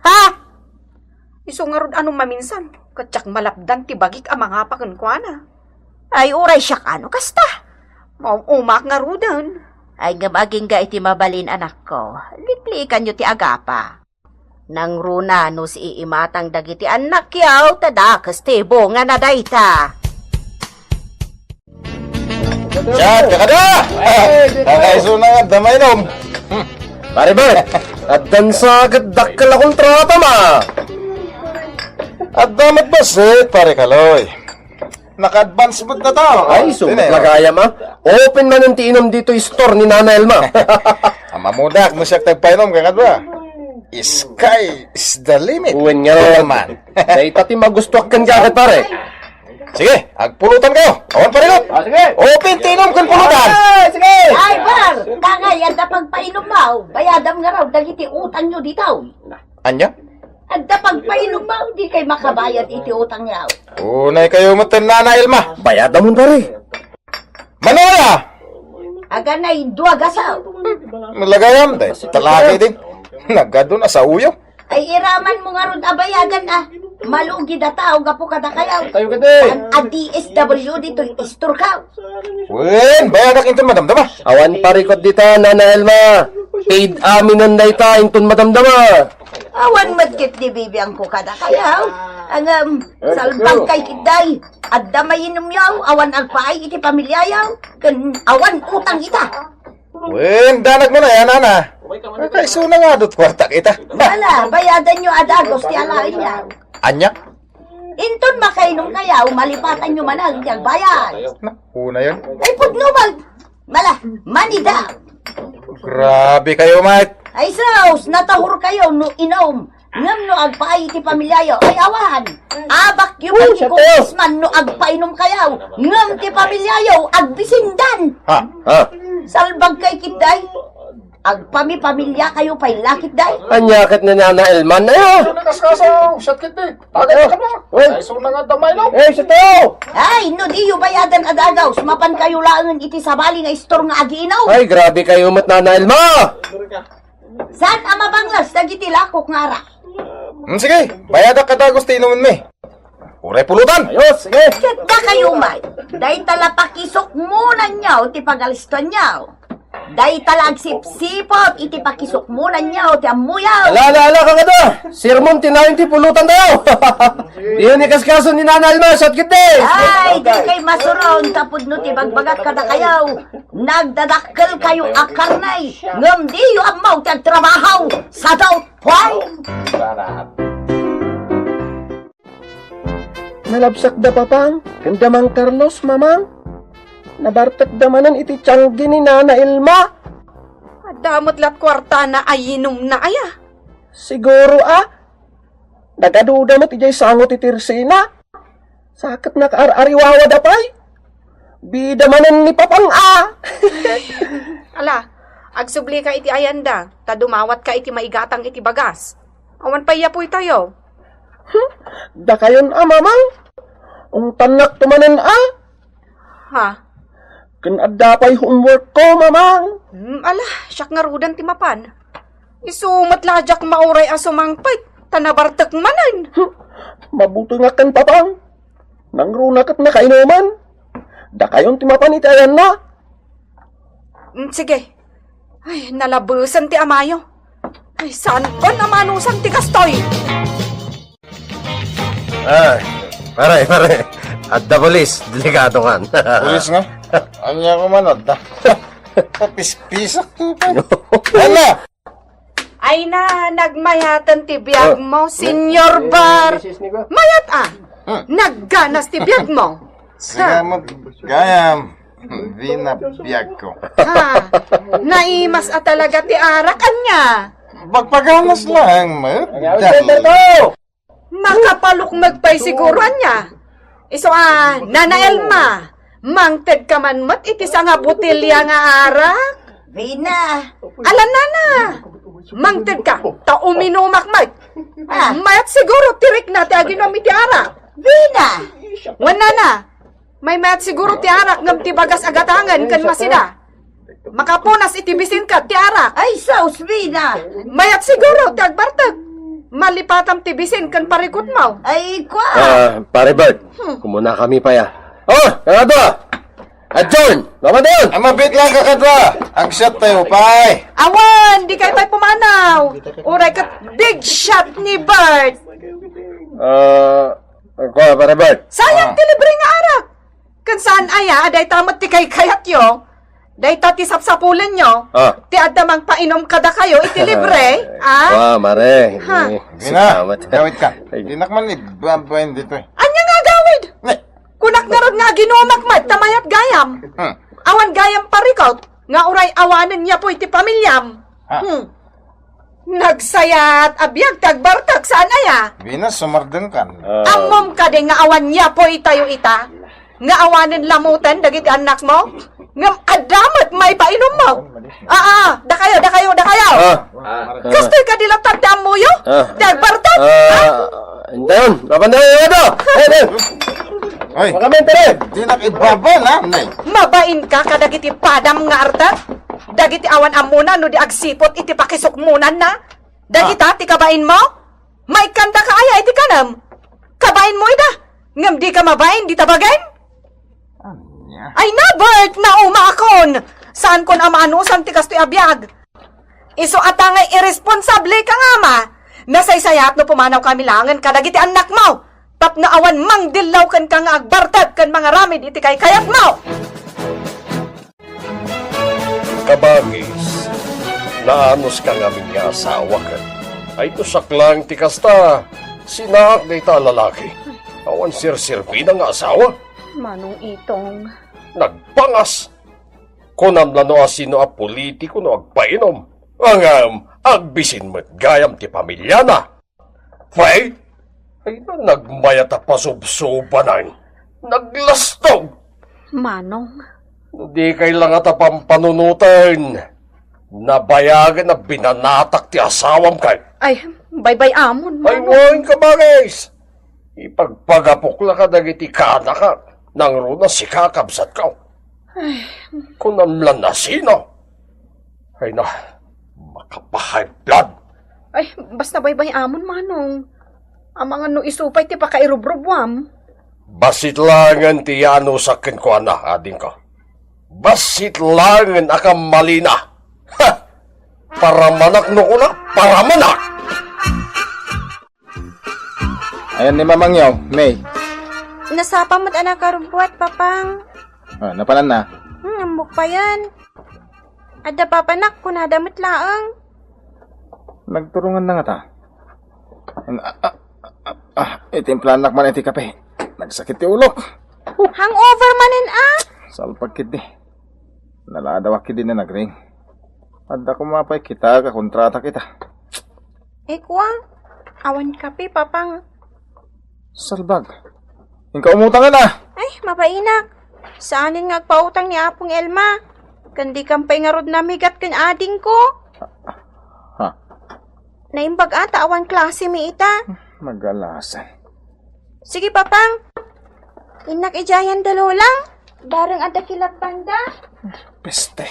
Ha? Isu ngarud a no maminsan, ket diak malapdan ti bagik a mangapa kenkuana. Ay, uray siak a no kasta. Maum-umak ngaruden. Ay, ngem agingga iti mabalin, anakko. Likliikanyo ti agapa. Nangruna no siiimatang dagiti annakyo, ta dakes ti bungana dayta. Diak, kada! Ay, di ba? Nakaiso na nga, adda mainom. Hmm. Pare Bert, addan sa ket dakkel a kontrata, ma. Adda met bassit, Pare Kaloy. Naka-advance met data. Ay, sumak la gayam, a. Open manen ti inom ditoy store ni Nana Elma. Ammodak no siak ti agpainom, kakadua. Sky is the limit. Wen nga. Wen man. Dayta ti magustuak kenka, pare. Sige, agpulutankayo. Awan parikot. Ah, sige. Open ti inom ken pulutan. Ah, sige. Ay, Bar, kangay, adda pagpainommo. Bayadam ngarud dagiti utangyo ditoy. Ania? Adda pagpainommo, dikay makabayad iti utangyo. Unaykayo met ken Nana Elma. Bayadamon, pare. Mano aya? Aganay dua gaso. Nalagayam, day. Talaki din. Nagadu na sa uyo. Ay, iramanmo ngarud a bayadan, a. Malugid a tao gapu kadakayo. Tayo ka, day. An a D S W D toy istorkaw. Wen, bayadak inton madamdama. Awan parikot dita, Nana Elma. Paid aminen dayta inton madamdama. Awan met ketdi bibiangko kadakayaw. Ngem, salbagkay ketdi. Adda mainumyaw, awan agpaay iti pamiliayaw, ken awan utang ita. Wen, danag mo na yan, ana. Ay, kaisuna nga, dut kwarta kita. Ala, bayadanyo a dagos ti alaenyo. Ania? Inton makainumkayaw, malipatanyo manen ti agbayad. Na, una yan. Ay, pudno, mag-, mala, manida. Grabe kayo, Mike. Ay, sus, natahurkayo no inum. Ngem no agpaay iti pamiliayo, ay awan. Abakyo pay ti kumisman no agpainumkayaw. Ngem ti pamiliayo, agbisindan. Ha? Ha? Salbagkay ketdi. Agpamipamiliakayo pay la ketdi. Ania ket ni Nana Elma, aya? Ano kaskaso? Siyat ketdi. Agay ka ba? Uy. Ay, so na nga damay, no? Eh, sa tao! Ay, no diyo bayadan a dagos, mapankayo laengen iti sabali nga istor nga agiinum. Ay, grabe kayo met, Nana Elma! Saan a mabanglas dagiti lakok nga arak? Hmm, sige, bayadak a dagos ti inumenmi. Uray pulutan! Ayos, sige! Ket dakayo met, dayta la pakisukmonanyo ti pagalistuanyo. Dayta la agsipsipot iti pakisukmonanyo ti ammoyo. Ala, ala, ala, kakada! Sermon ti nayon ti pulutan tayo! Diyo ni kaskaso ni Nana Alma, shot kit this! Ay, di kay masuron, tapud no ti bagbagak kadakayo. Nagdadakkel kayo a karne, ngem diyo ammo ti agtrabaho. Sadot, pway! Nalabsakda, Papang, ken da Mang Carlos, Mamang. Nabartekda manen iti tianggi ni Nana Elma. Adda met lat kuartana a inumna aya? Siguro a. Nagaduda met idiay sango ti tirsina. Sa ket nakaar-ariwawada pay. Bida manen ni Papang a. Ala, agsublika iti ayanda, ta dumawatka iti maigatang iti bagas. Awan pay yapoy tayo. Hmm, dakayon a, Mamang. Ungtannakto manen a. Ha? Ken adda pay homework ko, Mamang. Hmm, ala, siak ngaruden ti mapan. Isu met la diak mauray a sumangpet, ta nabartek manen. Hmm, mabutengak ken Papang. Nangruna ket nakainuman. Dakayon ti mapan iti ayanna. Hmm, sige. Ay, nalabesen ti amayo. Ay, saan ban a manusan ti kastoy? Ah, pare, pare. Adda pulis, delikado kan. Pulis nga? Ania ko man, adda. Papispisak to pa. Ala! Ay na, nagmayaten ti biag mo, Senyor Bar. Mayat a. Hmm. Nagganas ti biag mo. Sige, gayam. Di na biag ko. Ha? Naimas a talaga ti arak, ania? Pagpaganas lang, mayat. Makapalukmeg pay siguro, ania? Isu a, Nana Elma, mangted ka man met iti sanga botelia nga arak? Vina. Ala, Nana, mangted ka, ta uminumak met. Ah. Mayat siguro ti rikna ti aginum iti arak. Vina. Wen, Nana, maymayat siguro ti arak ngem ti bagas a gatangen ken masida. Makapunas iti bisin ket ti arak. Ay, sus, Vina! Mayat siguro ti agbartek. Malipatam ti bisin ken parikutmo. Ay, kua! Ah, Pare Bert, hmm, kumuna kami pay a. Oh, ano to? Adyon! Mama doon! Ay, mabit lang kakadwa. Agsat tayo, pay. Awan, di kayo pay pumanaw. Uray ket big shot ni Bert. Ah, ako, Pare Bert. Sayang ti libre nga arak. Ken saan aya a dayta met ti kaykayatyo? Dayta ti sapsapulenyo? Ah. Ti adda mangpainom kadakayo iti libre, ah? Wa, mare. Ha? Eh, Vina, sikamat. Gawid ka. Ay. Dinak man ibabain ditoy. Ania nga agawid? Ne. Kunak ngarud nga aginumak met ta mayat gayam. Hmm. Awan gayam parikut nga uray awanen yapoy ti pamiliam. Ha? Hmm. Nagsayat a biag ti agbartek, saan aya? Vina, sumardeng kan. Ah. Ammom kadi nga awan yapoy tayo ita? Nga awanen lamoten dagiti annakmo? Ngem adda met maipainummo. Ah, ah, dakayo, dakayo, dakayo. Ah. Kastoy kadi latta ti ammoyo? Ah. Ti agbartek? Ah, ah? Indayon, mapandayon, ano? Eh, eh. Ay. Makamentere. Dinak ibabain, ha, nay. Mabain ka kadagiti padam nga artek? Dagiti awan ammona no di agsipot iti pakisukmonanna? Dagita ti kabainmo? Maikkandaka aya iti kanem? Kabainmo ida, ngem dika mabain dita bagen? Ania? Ay na, Bert, naumakon! Saankon a maanusan ti kastoy a biag. Isu a ta nga irresponsable ka nga ama, nasaysayaat no pumanawkami laengen kadagiti annakmo tapno awan mangdillaw kenka nga agbartek ken mangaramid iti kaykayatmo. Kabagis, naanuska ngamin nga asawa ket. Ay, no siak laeng ti kasta, sinaak dayta a lalaki. Awan serserbina nga asawa. Manong Itong. Nagpangas! Kunam la no asino a politiko no agpainum. Ngem, agbisin met gayam ti pamiliana. Pay, ay na nagmayat a pasubsubanan. Naglastog! Manong. No di kay la nga ta pampanunoten, nabayagen a binanatak ti asawam kay. Ay, baybay-amon, Ay, Manong. Wen, kabagis! Ipagpagapok la kadagiti kanaka, nangruna sika a kabsatko. Ay. Kunam la no asino. Ay na, makapa-high blood. Ay, basta baybay-amon, Manong. Amangan no isu pay ti pakairubrubwam. Bassit laengen ti yanusak kenkuana, adingko. Bassit laengen a kammalina. Ha! Paramanak no kuna, paramanak! Ayan ni Mamangyaw, May. Nasapa met a nakarubbuat, Papang. Ah, napananna? Hmm, ammok payen. Adda papanak, kunada met laeng. Nagturunganna ngata. Ah, ah, ah, ah, itimplanak man iti kape. Nagsakit ti ulok. Hangover manen, ah. Salpag ketdi. Naladawak ketdi nga nagring. Adda koma pay kita a kontrata kita. Ay, kua. Awan kape, Papang. Salbag. Inka umutangan, ah. Ay, mabainak. Saanen nga agpautang ni Apong Elma. Ken dikam pay ngarud namigat ken adingko. Ha? Naimbag a ta awan klase mi ita. Nagalasan. Sige, Papang. Innak idiayen da Lola. Bareng adda kilabbanda. Peste.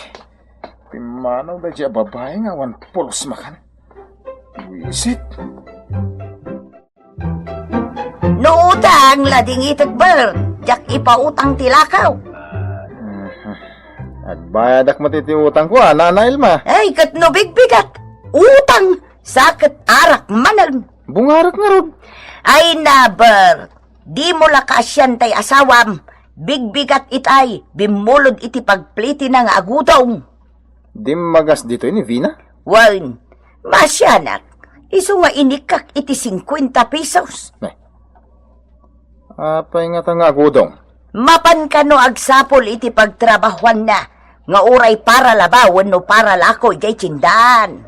Pimmanaw daydiay a babai nga awan pulos makan. Buisit. No utang, ladingitek, Bert. Diak ipautang ti lakaw. Mhm. Agbayadak met iti utangko, a, Nana Elma. Ay, ket no bigbigat, utang, sa ket arak manen. Bungarek ngarud. Ay na, Bert, dimo la kaasian tay asawam, bigbigat itay, bimmulod iti pagplitina nga agudong. Dimmagas ditoy ni Vina? Wen, maasianak, isu nga inikkak iti singkuenta pesos. Ne. Apay ngata nga agudong? Mapan kano agsapul iti pagtrabahuanna nga uray para labaw wenno para lako idiay tiendaan.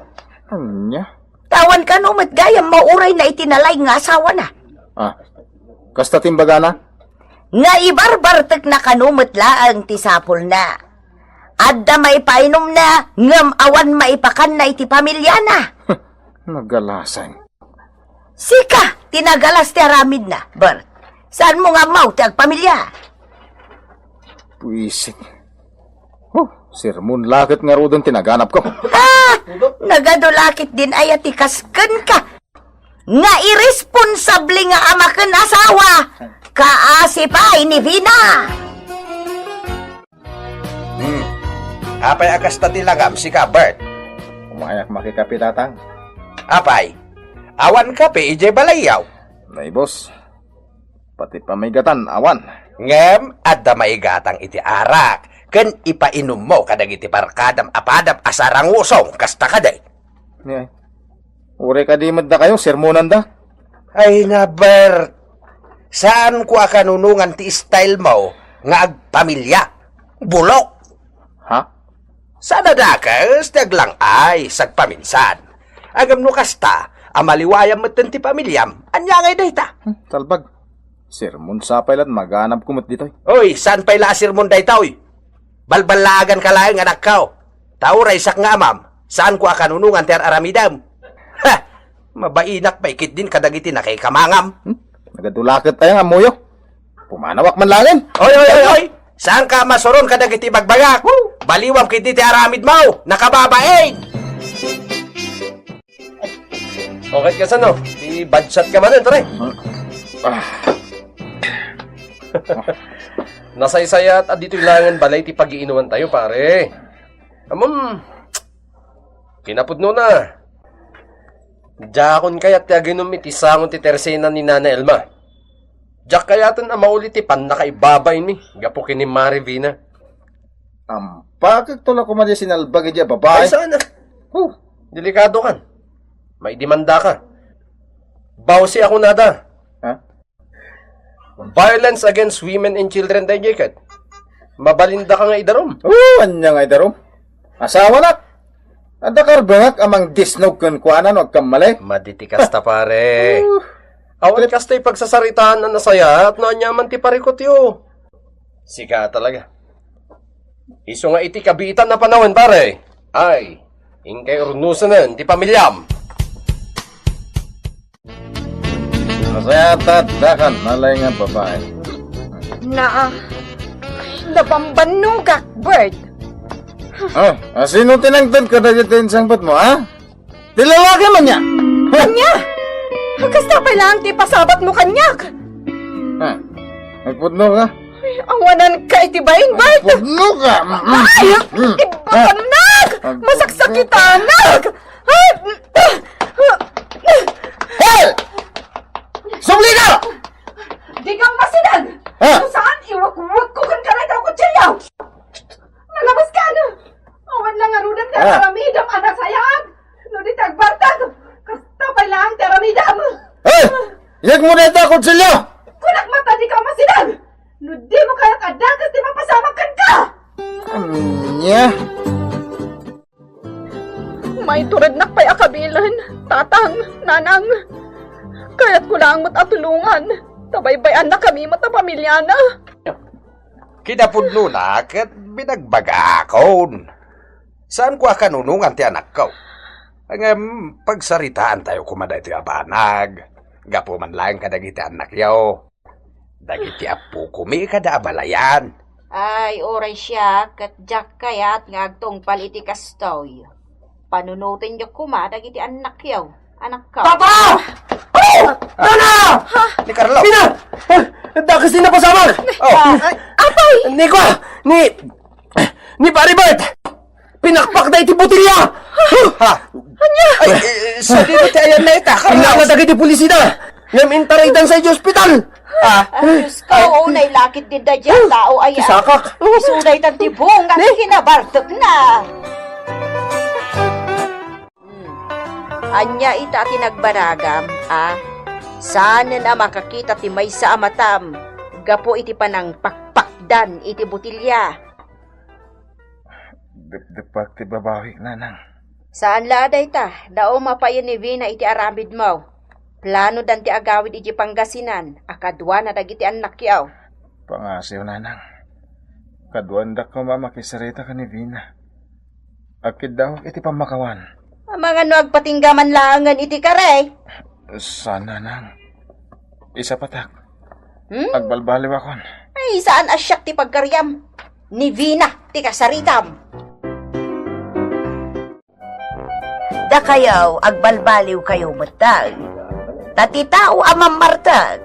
Ania? Awan kano met gayam maurayna iti nalaing nga asawana. Ah, kasta ti imbagana? Nga ibarbartekna kano met laeng ti sapulna. Adda maipainumna, ngem awan maipakanna iti pamiliana. Nagalasan. Sika ti nagalas ti aramidna, Bert. Saanmo nga ammaw ti agpamilia? Buisit. Oh, sermon la ket ngaruden ti naganapko. Ah! Nagadu la ketdin aya ti kas kenka nga irresponsable nga ama ken asawa, kaasi pay ni Vina. Hmm. Apay a kasta ti langam, sika, Bert? Umayak makikape, Tatang. Apay, awan kape idiay balayyaw? Naibos. Pati pamaigatan, awan. Ngem adda maigatang iti arak ken ipainummo kadagiti barkadam a padam a sarangusong, kasta kadi? Ni ay. Uray kadi met dakayo, sermonanda? Ay na, Bert. Saanko a kanunongan ti style mo nga agpamilia. Bulok. Ha? Saan a dakes ti aglang-ay sagpaminsan. Ngem no kasta a maliwayam metten ti pamiliam, ania ngay dayta? Hmm, talbag. Sermon sa pay la't maganapko met ditoy. Oy, saan pay la a sermon daytoy? Balballaaganka laeng, anakko. Ta uray siak nga amam, saanko a kanunongan ti ar-aramidem. Ha! Mabainak pay ketdin kadagiti nakaikamangam. Hmm? Nagadu la ket aya nga ammoyo? Pumanawak man laengen. Oy, oy, oy, oy! Saanka a masuron kadagiti bagbagak? Baliwam ketdi ti aramidmo. Nakababain! O, ket kasano? Ti badsat ka manen, pare? Ah. Nasaysayaat a ditoy laengen balay ti pagiinumantayo, pare. Ammom, Kinapudnona, diakon kayat ti aginum iti sango ti tersena ni Nana Elma. Diak kayaten a mauli ti pannakaibabainmi gapu ken ni Mari Vina. Ampakek to la koma di sinalbag iti a babai. Ay, sana. Huh. Delikadokan. Maidimandaka. Bawsi a kunada. Ha? Violence against women and children daydiay ket. Mabalindaka nga idarum. Oh, ania nga idarum? Asawanak. Adda karbengak a mangdisnog kenkuana no agkamali. Madi ti kasta, pare. Uh, Awan kastoy pagsasaritaan a nasayaat no ania man ti parikutyo. Sika talaga. Isu nga iti kabiitan a panawen, pare. Ay, inkay urnusanen ti pamiliam. Masaya ta addakan, malay nga babae. Naa, nabambannogak, Bert. Ah, asino ti nangted kadagiti insangpetmo, ha? Ti lalaki man niya. Ha? Ania? Kasta pay laeng ti pasabatmo kaniak. Ha? Nagpudno ka? Ay, awananka iti bain, Bert! Nagpudno ka? Mm, mm, Ay! Mm. Ibakannak! Nagpudno ka? Masaksakitanak! Ay! Hey! Subli ka! Dika masideg! Ha? No saan, iwekwekko kenka dayta a kutsilio! Nalabas ka, ano? Awan lang ngaruden nga Ah. aramidem a nasayaat! No di ti agbartek, kasta pay laeng ti aramidem! Eh! Iyegmo dayta a kutsilio! Kunak met a dika masideg! No dimo kayat a dakes ti mapasamak kenka! Ania? Maiturednak pay a kabilen, tatang, nanang. Kayatko laeng met a tulongan, ta baybay-annakami met a pamiliana. Kinapudnona ket binagbagakon. Saanko a kanunongan ti anakko. Ngem pagsaritaantayo koma daytoy a banag, gapu man laeng kadagiti annakyo. Dagiti appokomi kada abalayan. Ay, uray siak, ket diak kayat nga agtungpal iti kastoy. Panunotenyo koma dagiti annakyo, anakko. Papa! Oh! Nana! Ni Carlo! Nina! Ah, dakes ti napasamak! Oh. Ah, apay! Ni kua! Ni, ni Pare Bert! Pinakpakda iti botelya! Ha? Ania? Ay, eh, sadino ti ayanna ita, Carlos? Inna dagiti pulisida! Ngem intaraydansa iti ospital! Ah? Ay, Diyos ko, unay lakit din da dyan tao, aya. Sakak. Isu daytan ti bunga ti kinabartekna. Hmm. Ania ita ti nagbaragam, a? Saanen a makakita ti maysa a matam gapu iti panangpakpakdan iti botelya. Depdepak ti babawik, nanang. Saan la a dayta, dauma payen ni Vina iti aramidmo. Planodan ti agawid iti Pangasinan a kaduana dagiti annakyo. Pangasiw, nanang. Kaduandak koma a makisarita ken ni Vina. Agkiddawak iti pammakawan. Amangan no agpatingga man laengen iti kari. Saan, nanang. Isapatak. Hmm? Agbalbaliwakon. Ay, saan a siak ti pagkariam? Ni Vina ti kasaritam. Dakayo, agbalbaliwkayo metten. Ta ti tao a mammartek,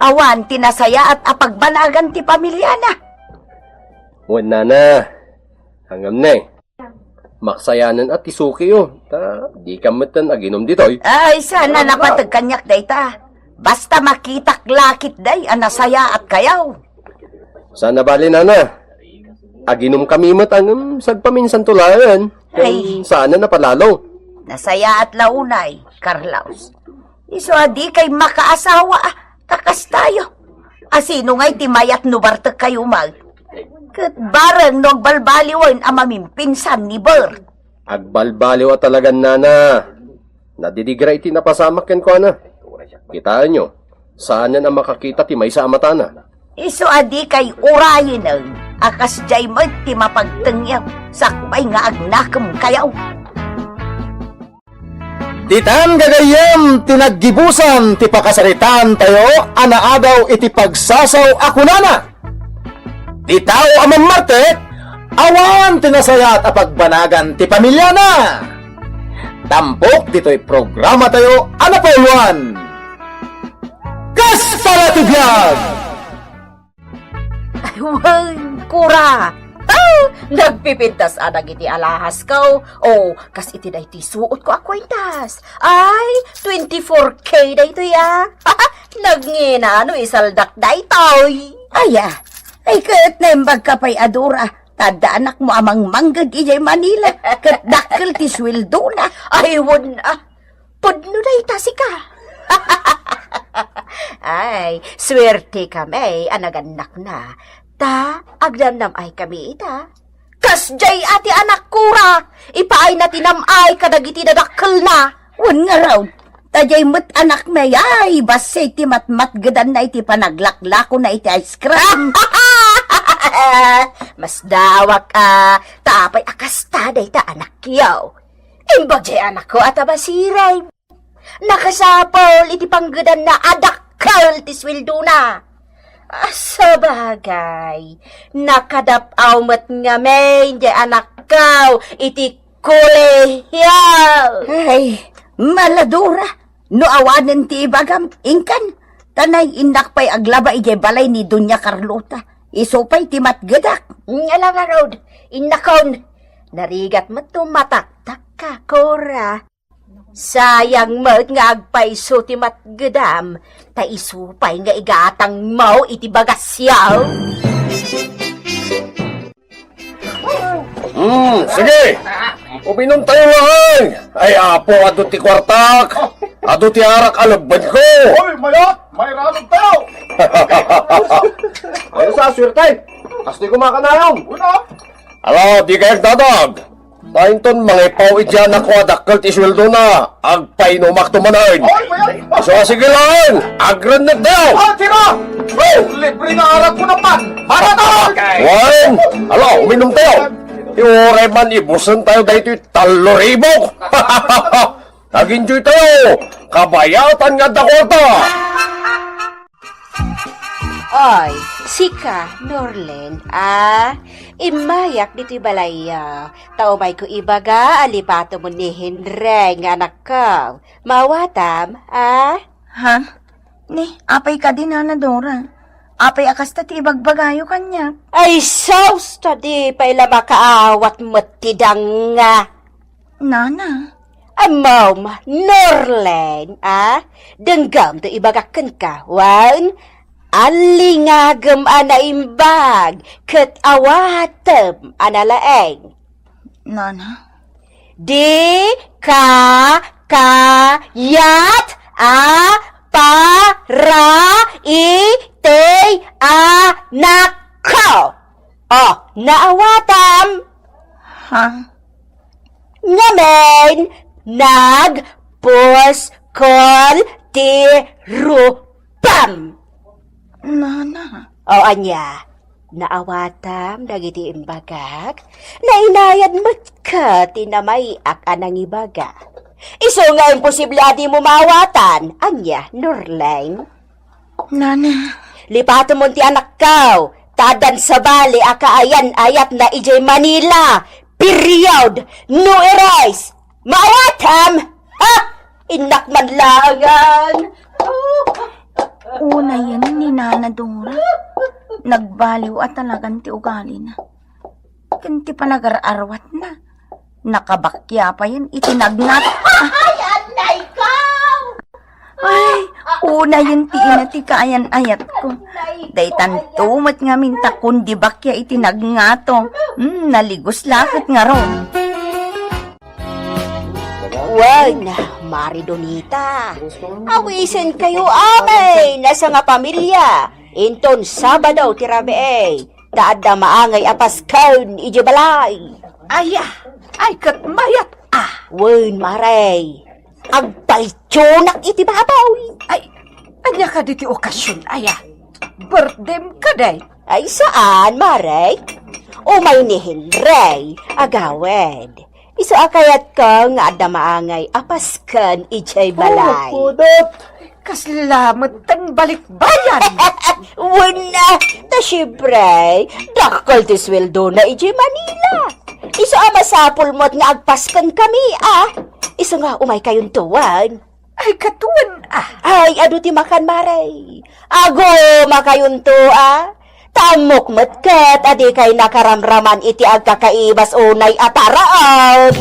awan ti nasayaat a pagbanagan ti pamiliana. Wen, nana, angam ne. Maksayanen a ti sukiyo, ta dika metten aginum ditoy. Ay, saan a napateg kaniak dayta. Basta makitak lakit day a nasayaatkayo. Saan a bale, nana. Aginumkami met, ngem sagpaminsanto laeng. Ay. Saan a napalalo. Nasayaat la unay, Carlos. Isu a dikay makaasawa, a, ta kastayo. Asino ngay ti mayat no bartekkayo met? Ket bareng no agbalbaliwen a mamimpinsan ni Bert. Agbalbaliw a talagan, nana. Nadidigra iti napasamak kenkuana. Kitaenyo, saanen a makakita ti maysa a matana. Isu a dikay urayenen a kasdiay met ti mapagtengyo sakbay nga agnakemkayo. Ditan gagayyem ti naggibusan ti pakasaritaantayo a naadaw iti pagsasaw a kunana, ti tao a mammartek, awan ti nasayaat a pagbanagan ti pamiliana. Tampok ditoy programatayo a napauluan, Kasta la ti Biag! Ay, wen, kura! Ah! Nagpipintas a dagiti alahasko. O, kas iti daytoy suotko a kuentas. Ay, twenty-four K daytoy a. Nagngina no isaldak daytoy. Aya, ay ket naimbagka pay a Dora, ta adda anakmo a mangmangged idiay Manila, ket dakkel ti sueldona. Ay, wen a. Pudno dayta sika. Ay, suerte kami a nagannakna. Ta, agnamnam ay kami ita. Kasdiay a ti anakko ra, ipaayna ti nam-ay kadagiti dadakkelna. Wen ngarud, ta diay met anakmi ay bassit ti matmatgedanna iti panaglaklakona iti ice cream. Masdawak a, ta apay a kasta dayta anakyo. Imbag diay anakko a tabasirem. Nakasapul iti panggedanna a dakkel ti sueldona. Ah, sabagay, nakadap-aw met ngamin diay anakko iti kolehiyo. Ay, mala Dora, no awanen ti ibagam, inkan, ta nay innak pay aglaba idiay balay ni Doña Carlota. Isu pay ti matgedak. Ala ngarud, innakon, narigat met to mataktakka, Kora. Sayang met nga agpayso ti matgedam, ta isu pay nga igatangmo iti bagasyo. Hmm, sige. Uminom tayo laeng. Ay, apo, adu ti kuartak. Adu ti arak a lebbenko. Hoy, mayat! Mairamid tayo! Ay, sa suerte. Kastoy kumakanayon. Una. Ala, di kayo agdadag. Ta inton mangipaw iti anakko a dakkel ti sueldona, agpainumakto manen. Ay, mayat! Isu a sige laeng, agrennet tayo! Ah, tira! Oh, libre nga arak ko naman! Mara to! Wen, ala, uminom tayo! Ti uray man ibusen tayo daytoy tallo ribu! Nag-enjoy tayo! Kabayatan nga adda kwarta! Oy, sika, Norlen, a, immayak ditoy balayyo, ta umayko ibaga a lipatem ni Henry nga anakko. Maawatam, a? Ha? Ni, apay kadi, Nana Dora? Apay a kasta ti ibagbagayo kaniak? Ay, sus, ta di pay la makaawat met ti danga. Nana. Ammom, Norlen, a? Denggem ti ibagak kenka, wen? Allingagem a naimbag, ket awatem a nalaeng. Nana? Di ka kayat a para iti anakko. O, naawatam. Ha? Ngamin, nagpuskol ti rupam. Nana. O, ania? Naawatam dagiti imbagak? Nainayad met ka ti namay-ak a nangibaga. Isu nga imposible a dimo maawatan. Ania, Norlen? Nana. Lipatemon ti anakko, ta addan sabali a kaayan-ayatna idiay Manila. Period. No erase. Maawatam! Ha! Innak man laengen! Unayen ni Nana Dora. Nagbaliw a talagan ti ugalina. Ken ti panagar-arwatna. Nakabakia payen iti nagngato. Ay, anay ko! Ay, unayen ti ina ti kaayan-ayatko. Daytanto met ngamin ta kundi bakia iti nagngato. Hmm, naligos la ket ngarud. Wen, Mari Donita, awisenkayo amin a sangapamilia. Inton Sabado ti rabii, ta adda maangay a pasken idiay balay. Aya, ay ket mayat a. Wen, Mare, agpaltionak iti baboy. Ay, ania kadi ti okasion, aya? Birthdem kadi? Ay, saan, Mare. Umay ni Henry, agawid. Isu a kayatko nga adda maangay a pasken idiay balay. Oh, pudot! Kasla met ti balikbayan! Wen a, ta siempre, dakkel ti sueldona idiay Manila. Isu a masapul met nga agpasken kami, a. Isu nga umaykayonto wen. Ay, ket wen a. Ay, adu ti makan, Mare. Agumakayonto, a. Ta ammok met ket a dikay nakaramraman iti agkakaibas unay a taraon.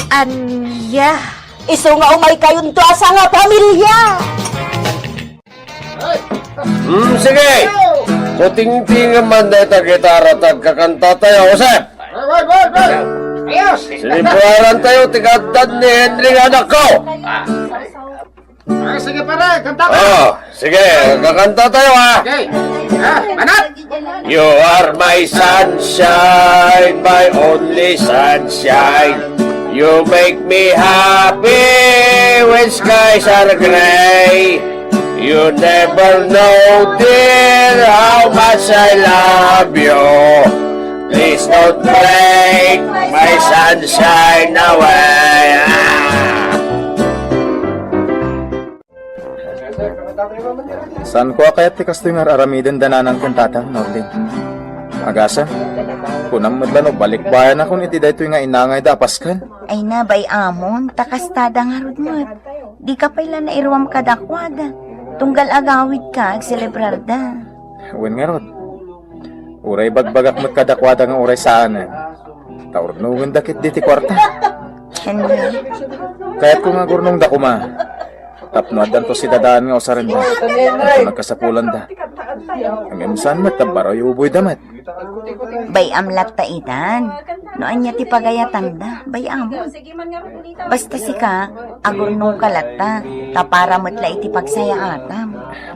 Ania? Isu nga umaykayonto a sangapamilia. Hmm, sige. Kutingtingem man dayta gitara ta agkakantatayo, Josep. Ayos! Sinibuarantayo ti kaaddan ni Henry nga anakko. Ah, sige, pare, kanta ka. Oh, sige, kakanta tayo, ha. Okay. Ah, manat! You are my sunshine, my only sunshine. You make me happy when skies are gray. You never know, dear, how much I love you. Please don't take my sunshine away. Ah! Saanko a kayat ti kastoy nga ar-aramiden da nanang ken tatang, Norlin. Agasem, kunam met la no balikbayanakon iti daytoy nga inangayda a pasken. Ay na, bay-amon, ta kastada ngarud met. Dika pay la nairuam kadakuada. Tunggal agawidka, agselebrarda. Wen ngarud, uray bagbagak met kadakuada nga uray saanen. Ta urnongenda ketdi ti kuarta. Henry. Kayatko nga agurnongda koma. Tapno addanto sidadaan nga usarenda. Tapno nagkasapulanda. Ngem saan met ta barayuboyda met. Bay-am latta itan. No ania ti pagayatanda, bay-am. Basta sika, agurnongka latta, ta para met la iti pagsayaatam.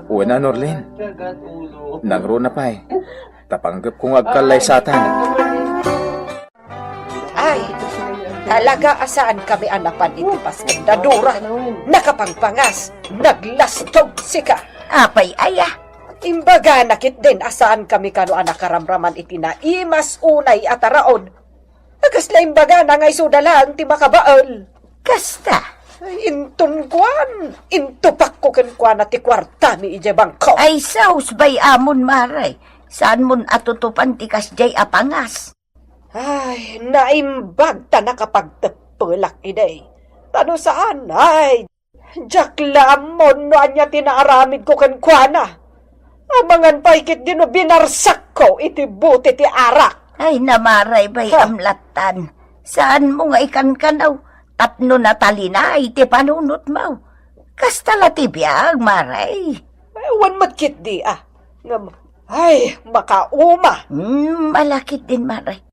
Wen a, Norlin. Nangruna pay, ta panggepko nga agkallaysatan. Ay, talaga a saankami a napan iti pasken da Dora. Nakapangpangas, naglastog sika. Apay aya? Imbagana ketdin a saankami kano a nakaramraman iti naimas unay a taraon. A kasla imbagana nga isuda laeng ti makabael. Kasta? Ay, inton kuan, intupakko kenkuana ti kuartami idiay bangko. Ay, sus, bay-amon, Mare. Saanmon a tutupan ti kasdiay a pangas? Ay, naimbag ta nakapagteppelak idi. Ta no saan, ay, diak la ammon no ania ti naaramidko kenkuana. Amangan pay ketdi no binarsakko iti bote ti arak. Ay, Mare, bay-am lattan. Saanmo nga ikankanaw tapno natalinay ti panunotmo. Kasta la ti biag, Mare. Eh, wen met ketdi, a. Ngem, ay, makauma. Hmm, ala ketdin, Mare.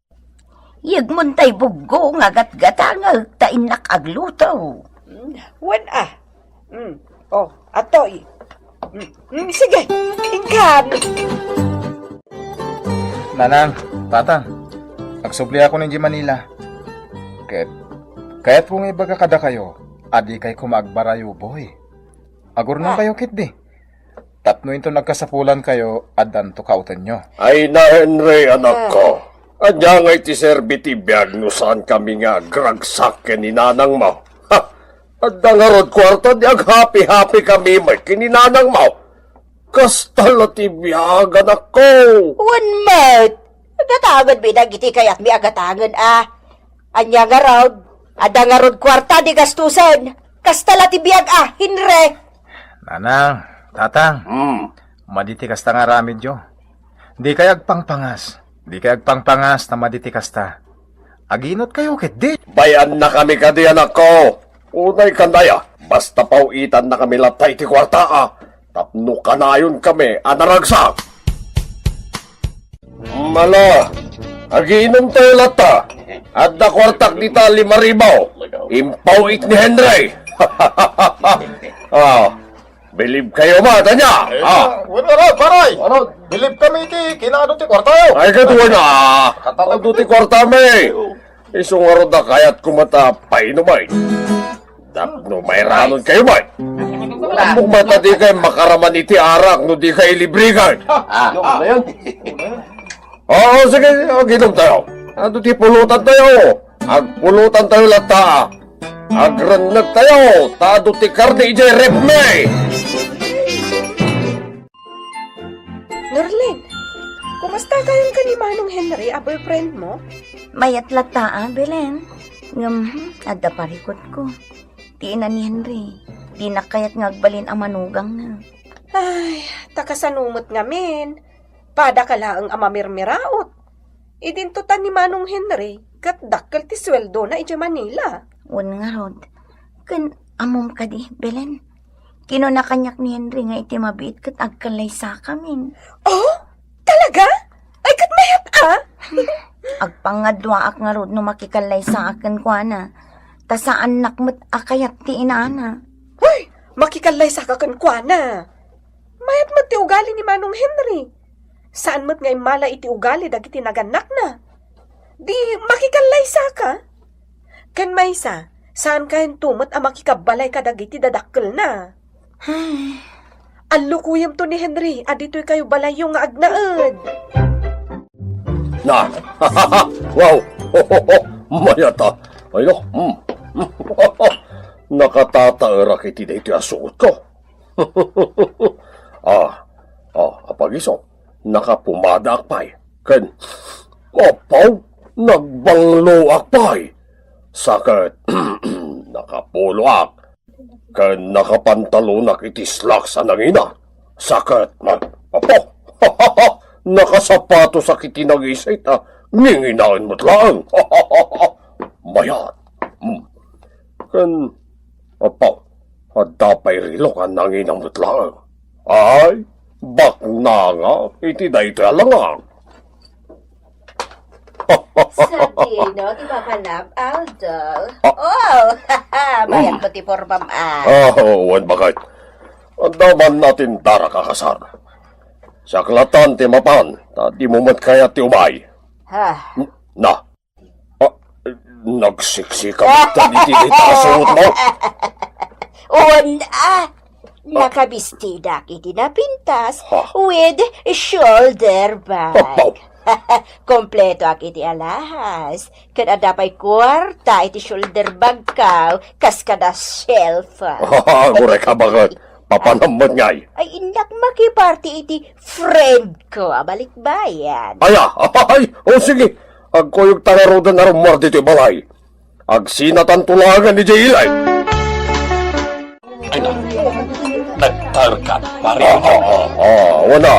Yegmon tay buggo nga gatgatangek ta innak agluto. Hmm, wen a. Hmm, oh, atoy. Hmm, hmm, sige, inkan. Nanang, tatang, agsubliakon idiay Manila. Ket, kayatko nga ibaga kadakayo a dikay koma agbarayuboy. Agurnongkayo ketdi. Tapno inton nagkasapulankayo, addanto kautenyo. Ay na, Henry, anakko. Ania ngay ti serbi ti biag no saankami nga agragsak ken ni nanangmo? Ha! Adda ngarud kuarta di aghapi-hapi kami met ken ni nanangmo. Kasta la ti biag, anakko. Wen met, gatangenmi dagiti kayatmi a gatangen a. Ania ngarud, adda ngarud kuarta di gastusen. Kasta la ti biag a, Henry. Nanang, tatang, Hmm. madi ti kasta nga aramidyo. Dikay agpangpangas. Dikay agpangpangas ta madi ti kasta. Agiinutkayo ketdi. Bay-annakami kadi, anakko. Unay kanaya, basta paw-itannakami latta iti kuarta a, tapno kanayonkami a naragsak. Mala, agiinumtayo latta. Adda kuartak dita lima ribu. Impaw-it ni Henry. Ah, bilib kayo ba, tanya? Ah. Wen, wen, pare. Bilib kami iti kinaadu ti kuartayo. Ay, kaduan na. Kataado ti kuartami. Isu ngarud a kayatko met a painumen. Tapno mairanon kayo met. Ammok met a dikay makaraman iti arak no dikay ilibrigan. Ah, ano na yun? Oo, sige, aginom tayo. Adu ti pulutan tayo? Agpulutan tayo latta. Agrennek tayo, ta adu ti karne idiay refmi. Norlin, kumusta kayon ken ni Manong Henry a boyfriend mo? Mayat latta a, Belen. Ngem, hmm, adda parikutko. Ti ina ni Henry, dinak kayat nga agbalin a manugang na. Ay, ta kasano met ngamin? Adaka laeng a mamirmiraot. Idinto ta ni Manong Henry, ket dakkel ti sueldona idiay Manila. Wen ngarud, ken ammom kadi, Belen? Kinuna kaniak ni Henry nga iti mabiit ket agkallaysakamin. Oh? Talaga? Ay, ket mayat a? Agpangadduaak ngarud no makikallaysaak kenkuana. Ta saannak met a kayat ti inana. Hoy! Makikallaysaka kenkuana. Mayat met ti ugali ni Manong Henry. Saan met nga immala iti ugali dagiti nagannakna. Di makikallaysaka. Ken maysa, saankayo met a makikabbalay kadagiti dadakkelna. Ay. Allukoyemto ni Henry a ditoykayo balayyo nga agnaed. Na. Wow. Mayat a. Ay, no. Hmm. Nakatataerak iti daytoy a suotko. Ah, ah, apagiso, nakapumadaak pay, ken, apaw, nagbangloak pay. Sa ket, nakapuloak, ken nakapantalonak iti slacks a nangina. Sa ket, apaw, nakasapatosak iti nangisit a nginginaen met laeng. Mayat. Hmm. Ken, apaw, adda pay relok a nangina met laeng. Ay, baknanga iti daytoy a langang. Sadino ti mapanam, Aldo? Ah. Oh, mayat mo ti pormam, ah. Ah, wen, baket. Adda man natin darak a kasar. Siak latan ti mapan, ta dimo met kayat ti umay. Ha? Na, Ah, nagsiksika met dagiti dita a suotmo? Wen, ah, nakabistidak iti napintas Ha? with shoulder bag. Apaw. Kompletoak iti alahas. Ken adda pay kuarta iti shoulder bagko, kas kada shelf. Uray ka, baket. Papanam met ngay. Ay, innak makiparti iti friend ko a balikbayan. Aya, ay, o sige. Agkuyog ta ngaruden a rummuar ditoy balay. Agsinatanto laengen idiay ilay. Ay na, nagtaerka, pare. Ah, ah, ah, ah, wen a.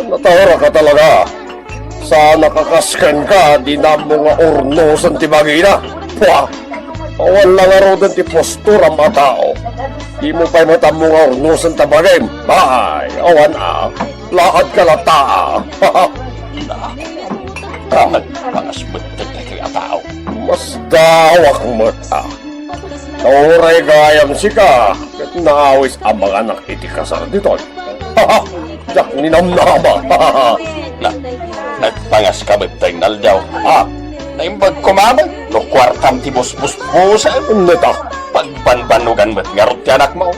Nataerka talaga. Saanak a kas kenka, dina ammo nga urnosen ti bagina. Pua! Awan la ngaruden ti posturam a tao. Dimo pay met ammo nga urnosen ta bagim. Ay, awan a. Laadka latta a. Na, nagpangas met daytoy a tao. Masdaawak met a. Uray gayam sika, ket naawis a manganak iti kasar ditoy. Diak ninamnama. Na, nagpangaska met dayta nga aldaw. Ah, naimbag ko manen no kuartam ti busbusbusem. Neta. Pagbanbannogan met ngarud ti anakmo.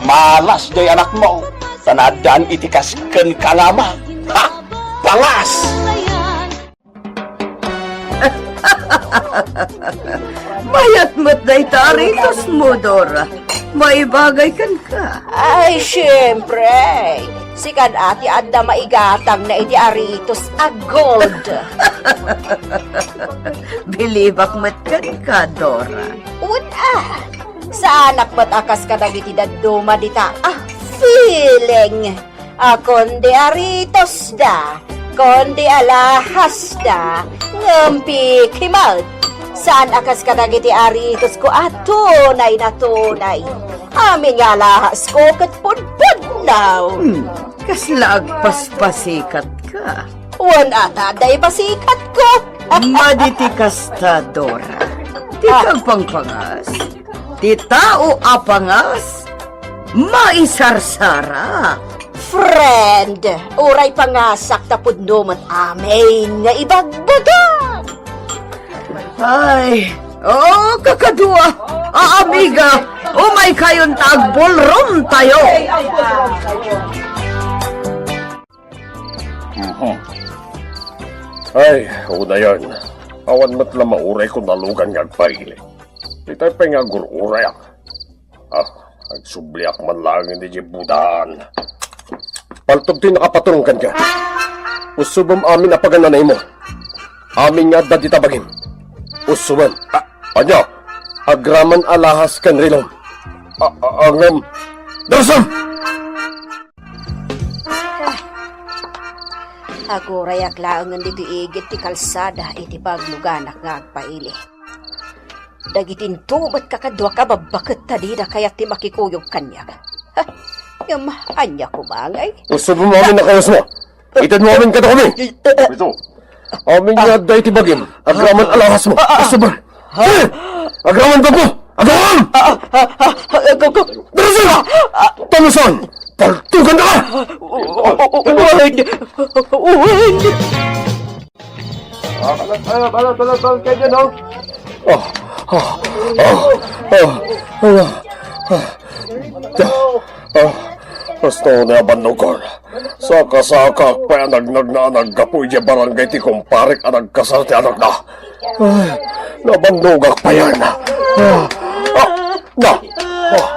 Malas diay anakmo, ta naaddaan iti kas kenka nga ama. Ha? Pangas! Mayat met dayta a ritosmo, Dora. Maibagay kenka. Ay, siempre. Sikan a ti adda maigatangna iti aritos a gold. Bilibak met kenka, Dora. Wen a, saanak met a kas kadagiti dadduma dita a feeling. A kundi aritosda, kundi alahasda, ngem pikimat. Saan a kas kadagiti aritosko a tunay na tunay. Amin nga alahasko ket pudpudno. Hmm, kasla agpaspasikatka. Wen a ta adda ipasikatko. Madi ti kasta, Dora. Ti Ah. pagpangpangas, ti tao a pangas, maisarsara. Friend, uray pangasak ta pudno met amin nga ibagbaga. Ay, oh, kakadua, a amiga, umaykayon ta agballroom tayo. Mhm. Ay, unayen, awan met la maurayko nalugan nga agpaili. Itay pay nga agur-urayak. Ah, agsubliak man laeng iti budahan. Paltog ti nakapaturong kenka. Usubem amin a pagananaymo. Amin nga adda dita bagim. Usubem. Ah, ania? Agraman alahas ken relom. Ah, ah, ngem. Darsam! Agurayak laengen ditoy igid ti kalsada iti bagluganak nga agpaili. Dagiti intubotka kaduak a babbaket ta dida kayat ti makikuyog kaniak. Ha? Ngem ania koma ngay? Usubem amin a kayusmo. Itedmo amin kadakami. Ito. Amin nga adda iti bagim. Agraman alahasmo. Usubem. Sige! Agraman bagmo! Agraman! Darasan! Tanusan! Paltugan ka! Wen! Wen! Ah, balat, balat, balat, balat, balat, kayo dyan, oh. Ah, ah, ah, ah, ah, ah, ah. Ah, basta na bannugan. Saka-saka pay a nagnagna a naggapu idiay barangay ti kumparek a nagkasar ti anakna. Ay, nabannogak payen. Ah, ah, na. Ah. Ah.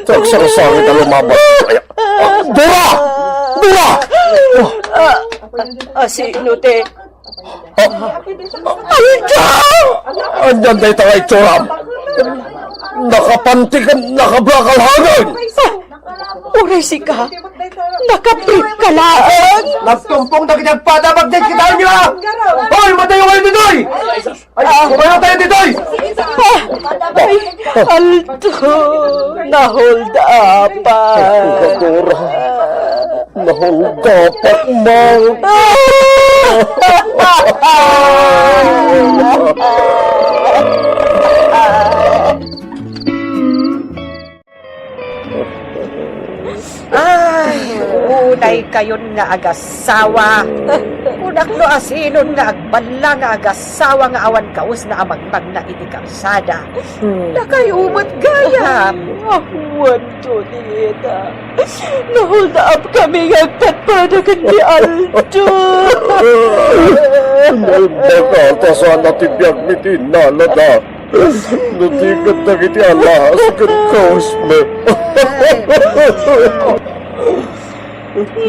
Saksakasakit a lumabas. Ay, ah, Dora! Dora! Ah, ah, sino ti Ah, ah, Alda! Ania dayta nga itsuram? Nakapanti ken nakabra ka laengen! Ah, uray sika, nakabrief ka laeng! Nagtumpong dagiti agpada, magdikitaenyo, a! Hoy, madayo kayo ditoy! Ay, ah, kumayo tayo ditoy! Ah, ay, Aldo, na-hold up. Ay, Dora. Nahulgapak man. Ay, unay kayon nga agasawa. Kunak no asinon nga agballa nga agasawa nga awan kausna a magmagna iti kalsada. Hmm. Dakayo met gayam. Awan, Julieta. Na-hold up kami nga agpadpada ken ni Aldo. Naimbag a ta saan a ti biagmi ti innalada. No di ket dagiti alahas ken kausmi.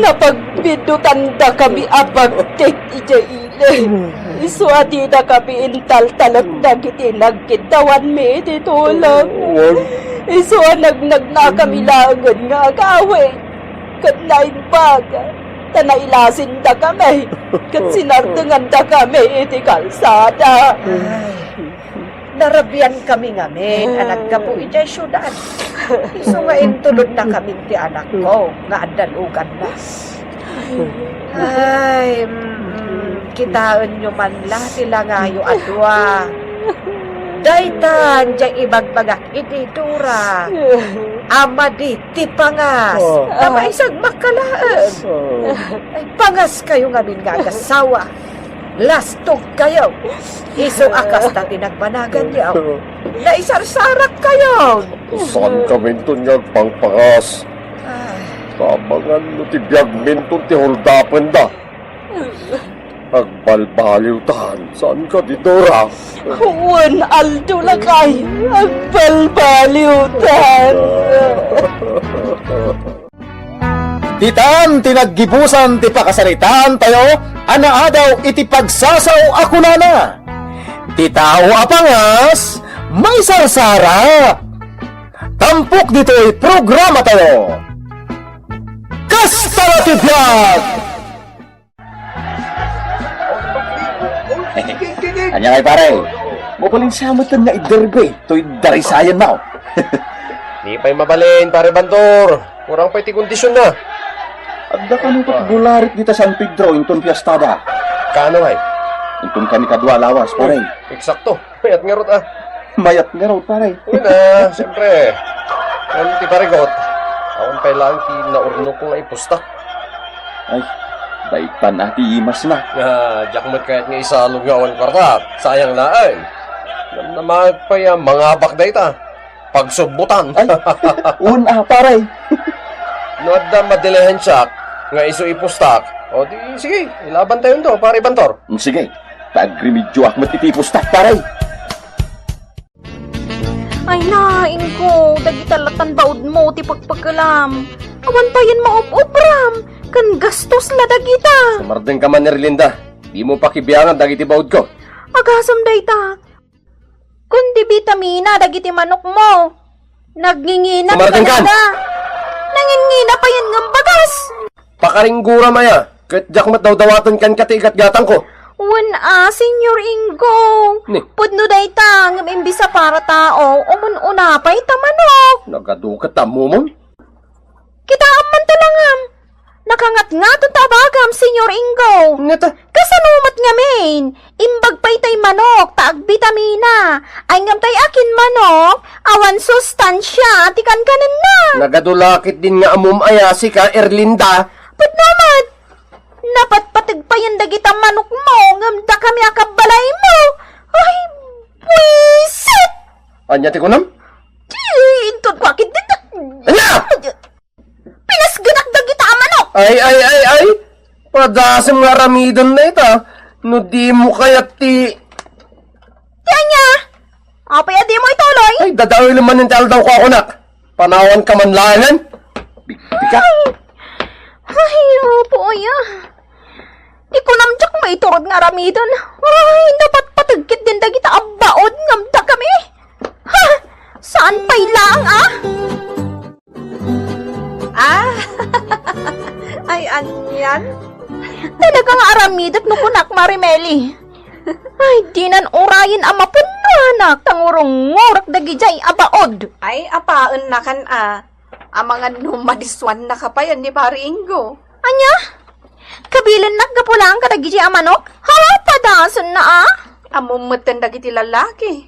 Napagbiddutandakami a bagtek idiay ili. Isu a didakami intaltalek dagiti nagkiddawanmi iti tulong. Wen. Isu a nagnagnakami laengen nga agawid. Ket naimbag, ta nailasindakami, ket sinardengandakami iti kalsada. Ay, narabiankami ngamin a naggapu idiay siudad. Isu nga intulodnakamin ti anakko nga adda luganna. Ay, mm, kitaenyo man la ti langayo a dua. Daytan, diay ibagbagak iti Dora. Ama di ti pangas. Oh. Ta maisag makalaen. Oh. Ay, pangas kayo ngamin nga agasawa. Lastog kayo. Isu a kasta ti nagbanagan yo. Naisarsarak kayo. Saan kaminton nga agpangpangas? Ay. Tabangan no ti biagminton ti huldapenda. Agbalbaliwtan, saan kadi, Dora? Wen, Aldo lakay, agbalbaliwtan. Ditan ti naggibusan ti pakasaritaan tayo a naadaw iti pagsasao a kunana, ti tao a pangas, maisarsarak. Tampok ditoy programa tayo. Kasta la ti biag! Ania ngay, pare? Mabalin sa met nga iderbe toy darisayan mo. Di pay mabalin, pare Bantor. Kurang pay ti kondisyon na. Adda kano ket gularit dita San Pedro inton fiestada. Kaano ngay? Inton kami kadua lawas, pare. Uy, eksakto. Mayat ngarud, ah. Mayat ngarud, pare. Uy na, siyempre. Ngem ti parigot, awan pay laeng ti naurnokko nga ipustak. Ay, daytan a ti imasna. Ah, diak met kayat nga isalog nga awan kuarta. Sayang laeng. Namnamaek pay a mangabak dayta. Pagsubbutan. Ay, un, ah, pare. No adda madilihensiak nga isu ipustak, o di sige, ilaban tayo nto, pare Bantor. Mm, sige. Ta agremedioak met iti ipustak, pare. Ay, nainko, dagita latan baudmo ti pagpagkalam. Awan payen maub-ubram, ken gastos la dagita. Sumardengka man, Erlinda. Dimo pakibiangan dagiti baudko. Agasem dayta. Kundi bitamina dagiti manokmo. Nagngingina ti Sumardengkan! Kanada. Nangingina payen ngem bagas. Pakaringguram aya, ket diak met dawdawaten kenka ti igatgatangko. Wen a, Señor Ingo. Ni? Pudno dayta, ngem imbes a para tao, umun-una pay ta manok. Nagadu ket ammomon? Kitaem man to la ngem. Nakangatngaton ta abagam, Señor Ingo. Ngata? Kasano met ngamin? Imbag pay tay manok ta agbitamina. Ay ngem tay akin manok, awan sustansia ti kankanenna. Nagadu la ketdin nga ammom aya, sika, Erlinda. Pudno met. Napatpateg payen dagita manokmo ngem dakami a kabbalaymo. Ay, buisit! Ania ti kunam? Di, inton ko akit dita. Ania? Pinasgenak dagita a manok. Ay, ay, ay, ay. Padasem nga aramiden dayta. No dimo kayat ti Ti ania? Apay a dimo ituloy? Ay, dadawil man ti aldaw ko, kunak. Panawan ka man laengen. Bigbiga. Ay, apo aya. Di kunam diak maiturod nga aramiden. Ay, napatpateg ketdin dagita a baod ngem dakami. Ha? Saan pay laeng, a? Ah, ay, anian? Talaga nga aramidek no kunak, Marimeli. Ay, dinan urayen a mapunnoanak, ta ngurungurak dagidiay a baod. Ay, apaennakan a. Amangan no madisuannaka payen ni Pari Ingo. Ania? Kabilennak gapu laeng kadagidiay a manok? Ha, padasenna a? Ammom metten dagiti lalaki.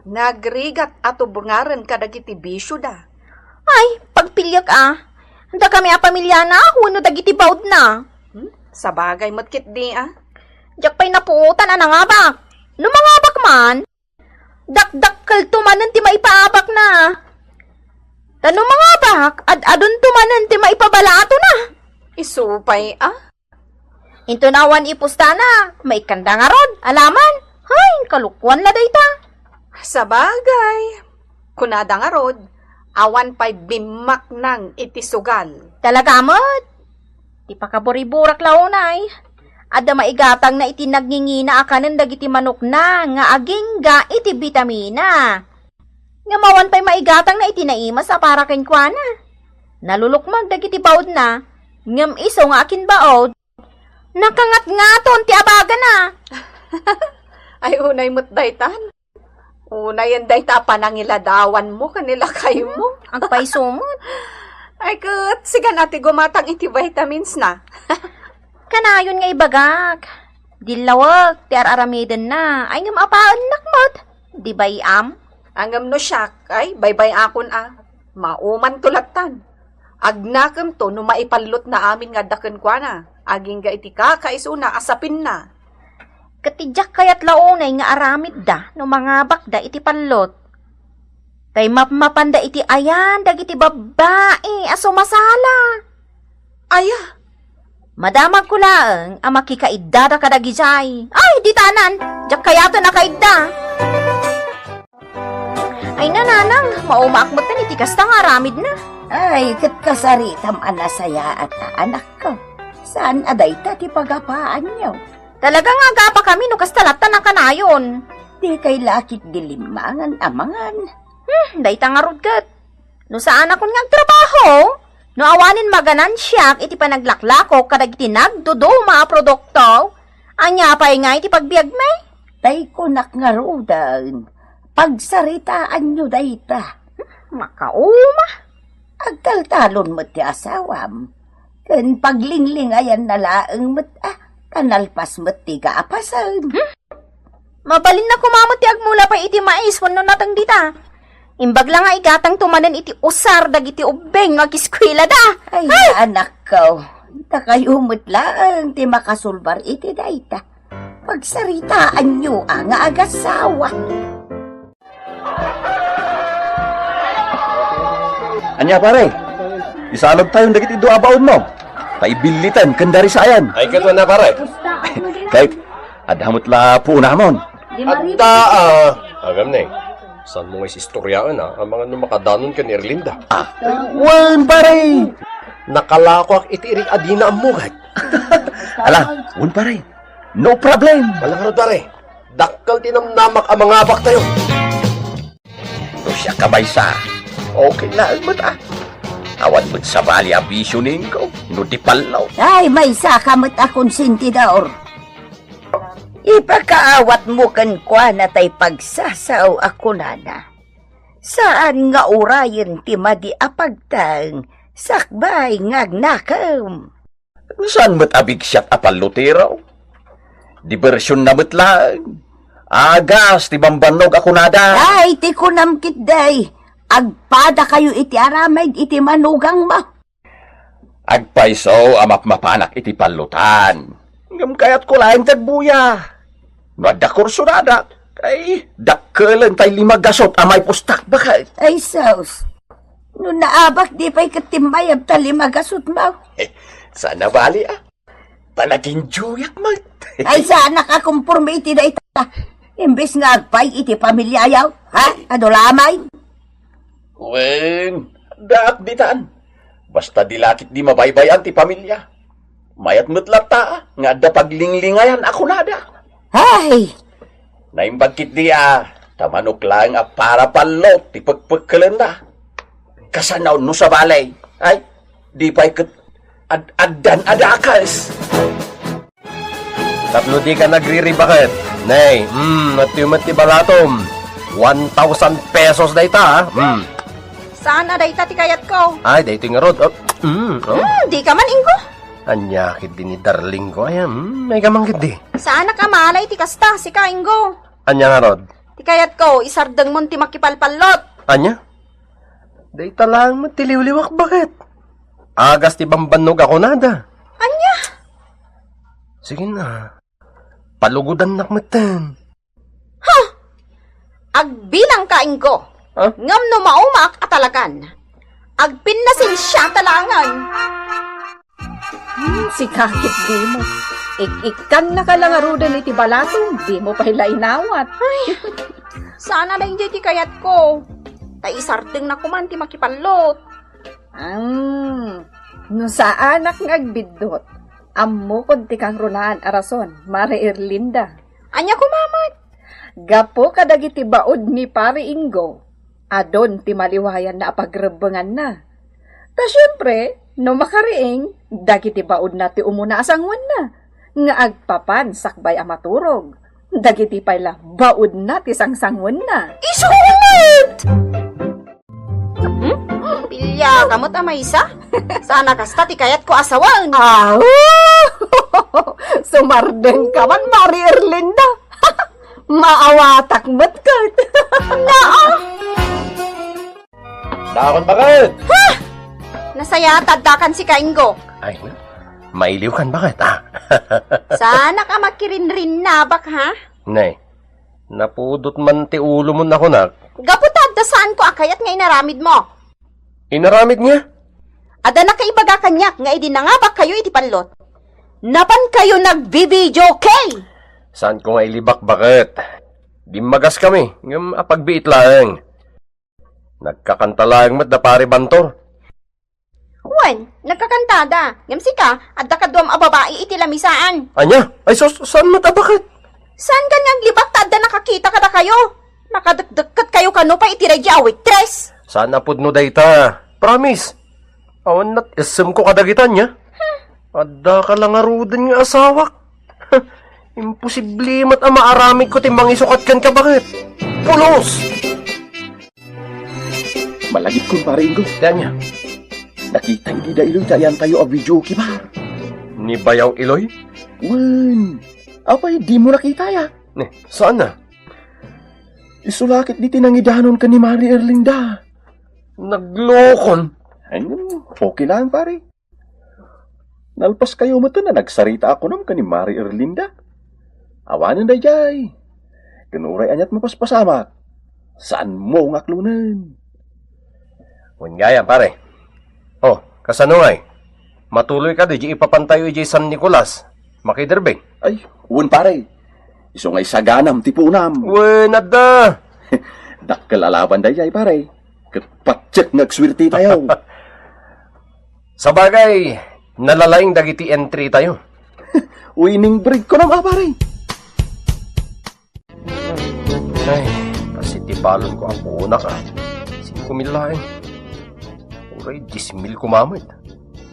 Nagrigat a tubngaren kadagiti bisioda. Ay, pagpiliek a. Dakami a pamiliana wenno dagiti baodna? Hmm? Sabagay met ketdi a. Diak pay napuotan a nangabak. No mangabak man, dakdakkelto manen ti maipaabakna. Ta no mangabak, ad-adunto manen ti maipabalaatona. Isu pay a. Inton awan ipustana, maikkanda ngarud, alaman. Hay, kalokuan la dayta. Sabagay, kunada ngarud, awan pay bimmaknang iti sugal. Talaga met. Ti pakaburiburak la unay, adda maigatangna iti nagngingina a kanen dagiti manokna nga agingga iti bitamina. Ngem awan pay maigatangna iti naimas a para kenkuana. Nalulukmag dagiti baodna, ngem isu nga akinbaod, nakangatngaton ti abagana. Ay, unay met daytan. Unayen dayta a panangiladawanmo ken ni lakaymo. Agpayso met. Ay, ket sigan a ti gumatang iti vitamins na. Kanayon nga ibagak. Dillawek ti ar-aramidenna. Ay, ngem apaennak met. Di bay-am? Ngem no siak, ay, baybay-akon a. Maumanto lattan. Agnakemto no maipallotna amin nga adda kenkuana, agingga iti kakaisuna a sapinna. Ket ti diak kayat la unay nga aramidda no mangabakda iti pallot. Tay mapmapanda iti ayan dagiti babbai a sumasala. Aya? Madamagko laeng a makikaiddada kadagidiay. Ay, ditanan! Diak kayaten a kaidda! Ay, nanang, maumaak metten iti kasta nga aramidna. Ay, ket kasaritam a nasayaat a anakko. Saan a dayta ti pagapaanyo? Talaga nga agapakami no kasta latta a kanayon. Dikay la ketdi limmangan a mangan. Hmm, dayta ngarud ket. No saanakon nga agtrabaho, no awanen maganansiak iti panaglaklako kadagiti nagduduma a produkto, ania pay nga iti pagbiagmi? Tay kunak ngaruden, pagsaritaanyo dayta. Makauma. Agtaltalon met ti asawam. Ken paglinglingayanna laeng met a, ta nalpas met ti gapasen. Hmm? Mabalinna koma met ti agmula pay iti mais wenno nateng dita. Imbag la nga igatangto manen iti usar dagiti ubbing nga agiskuelada. Ay, anakko, dakayo met laeng ti makasulbar iti dayta. Pagsaritaanyo a nga agasawa. Ania, pare? Isalog tayon dagiti dua a baonmo. Paibilliten ken darisayan. Ay, ket wen a, pare. Kay, adda met la puonamon. Adda, a, agam ne. Saanmo nga isistoriaen, a, amangan no makadanon ken ni Erlinda? A, wen, pare. Nakalakoak iti irik a dina ammo ket. Ala, wen, pare. No problem. Ala ngarud, pare. Dakkel ti namnamak a mangabaktayo. No siak a maysa, okay laeng met a. Awan met sabali a bisio ni Ingo, no di pallot. Ay, maysa ka met a konsentidor. Ipakaawatmo kenkuana tay pagsasao a kunana. Saan nga urayen ti madi a pagteng sakbay nga agnakem. Saan met a bigsiat a pallotero? Dibersionna met laeng. Agas ti bambannog a kunada. Ay, ti kunam ketdi, agpadakayo iti aramid iti manugangmo. Agpayso a mapmapanak iti pallotan. Ngem kayatko laeng ti agbuya. No adda kursonadak, ay, dakkelen tay lima gasut a maipostak baket. Ay, sus. No naabak, di pay ket timmayab ta lima gasutmo. Saan a bali, a? Panaginjuyak met. Ay, saanak a kumporme iti dayta. Imbes nga agpay iti pamiliayo, ha? Adu la met. Wen, daak ditan. Basta di la ketdi mabaybay-an ti pamilia. Mayat met latta nga adda paglinglingayan a kunada. Ay! Naimbag ketdi a, ta manok laeng a para pallot ti pekpekkelenda. Kasano no sabali? Ay, di pay ket ad-, addan a dakes. Tapno dika nagriribaket. Nay, mm, natyo met ti balatom. One thousand pesos dayta, ah. Mm. Saan a dayta ti kayatko? Ay, daytoy ngarud. Oh, mm, oh. Hmm, dika man, Ingo. Ania ketdi ni darling ko, ay, mm, mayka man ketdi. Saanak a maala iti kasta, sika, Ingo. Ania ngarud? Ti kayatko, isardengmon ti makipalpallot. Ania? Dayta laeng met ti liwliwak, baket. Agas ti bambannog a kunada. Ania? Sige na. Palugodannak metten. Ha! Agbilangka, Ingo. Ha? Ngem no maumaak a talakan, agpinnasensiata laengen. Hmm, sika ketdimo. Ik-ikkannaka la ngaruden iti balatom, dimo pay la inawat. Ay, saan a daydiay ti kayatko. Ta isardengna koman ti makipallot. Hmm, no saanak nga agbiddut, ammokon ti kangrunaan a rason, Mare Erlinda. Ania koma met? Gapu kadagiti baud ni Pari Ingo, adun ti maliwayanna a pagrebbenganna. Ta siempre, no makariing, dagiti baudna ti umuna a sanguenna, nga agpapan sakbay a maturog. Dagiti pay la, baudna ti sangsanguenna. Isu met! Hmm? Piliaka met a maysa? Saan a kasta ti kayatko a sawen. Aw! Sumardengka man, Mari Erlinda. Maawatak met ket. Naa! Dakon, baket! Ha? Nasayaat addakan sika, Ingo. Ay, mailiwkan, baket, ah. Saanak a makirinrinnabak, ha? Nay, napudot man ti ulomon a kunak. Gapu ta adda saanko a kayat nga inaramidmo. Inaramid nga? Adda nakaibaga kaniak nga idi nangabakkayo iti pallot, napankayo nagbi-videoke! Saanko nga ilibak, baket. Dimmagas kami, ngem apagbiit laeng. Nagkakanta laeng met da Pare Bantor. Wen, nagkakantada. Ngem sika, adda kaduam a babai iti lamisaan. Ania? Ay sus, saan met a baket? Saan ka nga aglibak ta adda nakakita kadakayo? Makadekdekket kayo kano pay iti radyo a waitress? Saan a pudno dayta. Promise. Awan nat-, essemko kadagita, nia? Adda ka la ngaruden nga asawak. Imposible met a maaramidko ti mangisukat kenka, baket. Pulos! Malagipkon, Pare Ingo. Ti ania? Nakita idi da Iloy ti ayantayo a videoke bar. Ni Bayaw Iloy? Wen, apay dimo nakita, ya? Ne, saan a? Isu la ketdi ti nangidanon ken ni Mari Erlinda. Naglokon? Ay, okay lang, pare. Nalpaskayo met a nagsarita a kunam ken ni Mari Erlinda. Awanen daydiay. Ken uray aniat mapaspasamak, saanmo nga aklonen. Wen gayam, pare. Oh, kasano ngay? Matuloy kadi diay ipapantayo idiay San Nicolas, Makidirbing? Ay, wen, pare. Isu nga isaganam ti punam. Wen, adda. Dakkel a laban daydiay, pare. Ket patiek nga agsuertetayo. Sabagay, nalalaing dagiti entry tayo. Winning break ko na, pare. Ay, kasi ti balon ko ang kunak, ah. Singko mil laeng. Ay, dies mil koma met.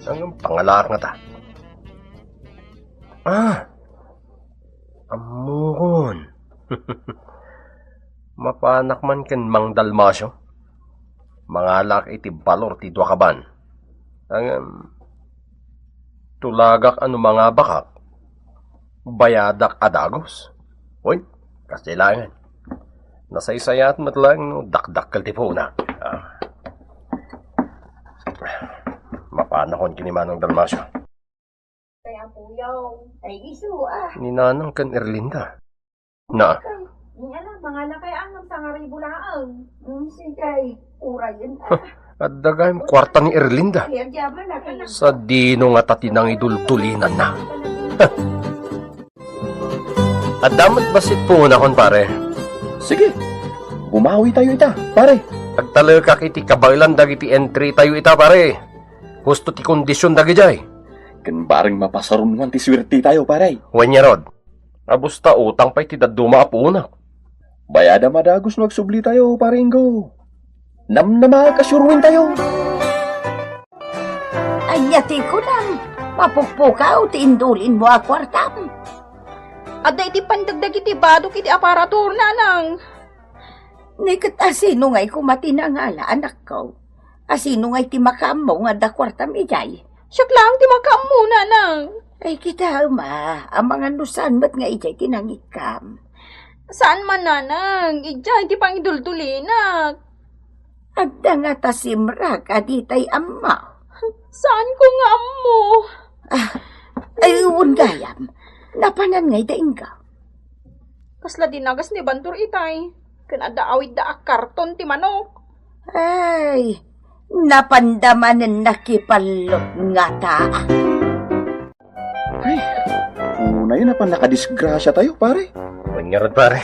Ngem pangalaak ngata. Ah, ammokon. Mapanak man ken Mang Dalmacio. Mangalaak iti balor ti dua ka ban. Ngem, tulagak a no mangabakak, bayadak a dagus. Uy, kas laengen. Nasaysayaat met laeng no dakdakkel ti puonak. Ah. Mapanakon ken ni Manong Dalmacio. Kay Apuyaw. Ay, isu, ah. Ni Nanang ken Erlinda. Na. Kay, ni ala, mangala kay angam sangaribu laeng. Mm, sige, urayen, ah. Adda gayam kuarta ni Erlinda. Kaya diabal na kayo. Sadino ngata ti nangiduldulinanna? Adda met bassit puonakon, pare. Sige, bumawi tayo ita, pare. Agtalekak iti kabaelan dagiti entry tayo ita, pare. Husto ti kondision dagidiay. Ken bareng mapasarunoan ti suerte tayo, pare. Wen ngarud, abusta utang pay ti dadduma a puonak. Bayadam a dagus no agsubli tayo, pare Ingo. Namnamaek a suroen tayo. Ania ti kunam? Mapukpukaw ti indulinmo a kuartam. Adda iti pandagdag iti badok iti aparador, Nanang. Ni ket asino ngay koma ti nangala, anakko? Asino ngay ti makaammo nga adda kuartam idiay? Siak laeng ti makaammo, Nanang. Ay, kitaem a, amangan no saan met nga idiay ti nangikkam. Saan man, Nanang. Idiay ti pangiduldulinak. Adda ngata simrek a ditay ammo. Saanko nga ammo. Ah, ay, wen gayam. Napanan ngay da Ingo? Kasla dinagas ni Bantor itay. Ken adda awidda a karton ti manok. Ay, napanda manen nakipallot ngata. Ay, unayen a pannakadisgrasia tayo, pare. Wen ngarud, pare.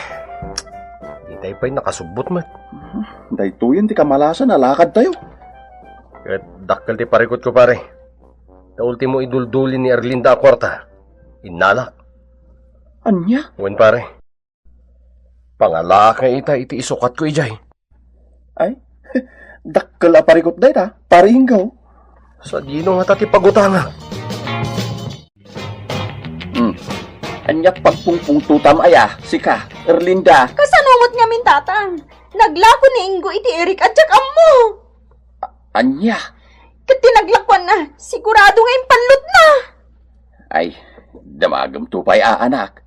Di tayo pay nakasubbot met. Mhm. Daytoyen ti kamalasan a lakad tayo. Ket dakkel ti parikutko, pare. Ta ultimo idulduli ni Erlinda a kuarta. Innalak. Ania? Wen, pare. Pangalaak nga ita iti isukatko idiay. Ay, dakkel a parikut dayta, pare Ingo. Sadino ngata ti pagutangak? Hmm. Ania pagpungpungtotam aya, sika, Erlinda? Kasano met ngamin, Tatang? Naglako ni Ingo iti Eric a diak ammo. Ania? Ket ti naglakuanna, sigurado nga impallotna. Ay, damagemto pay a, anak.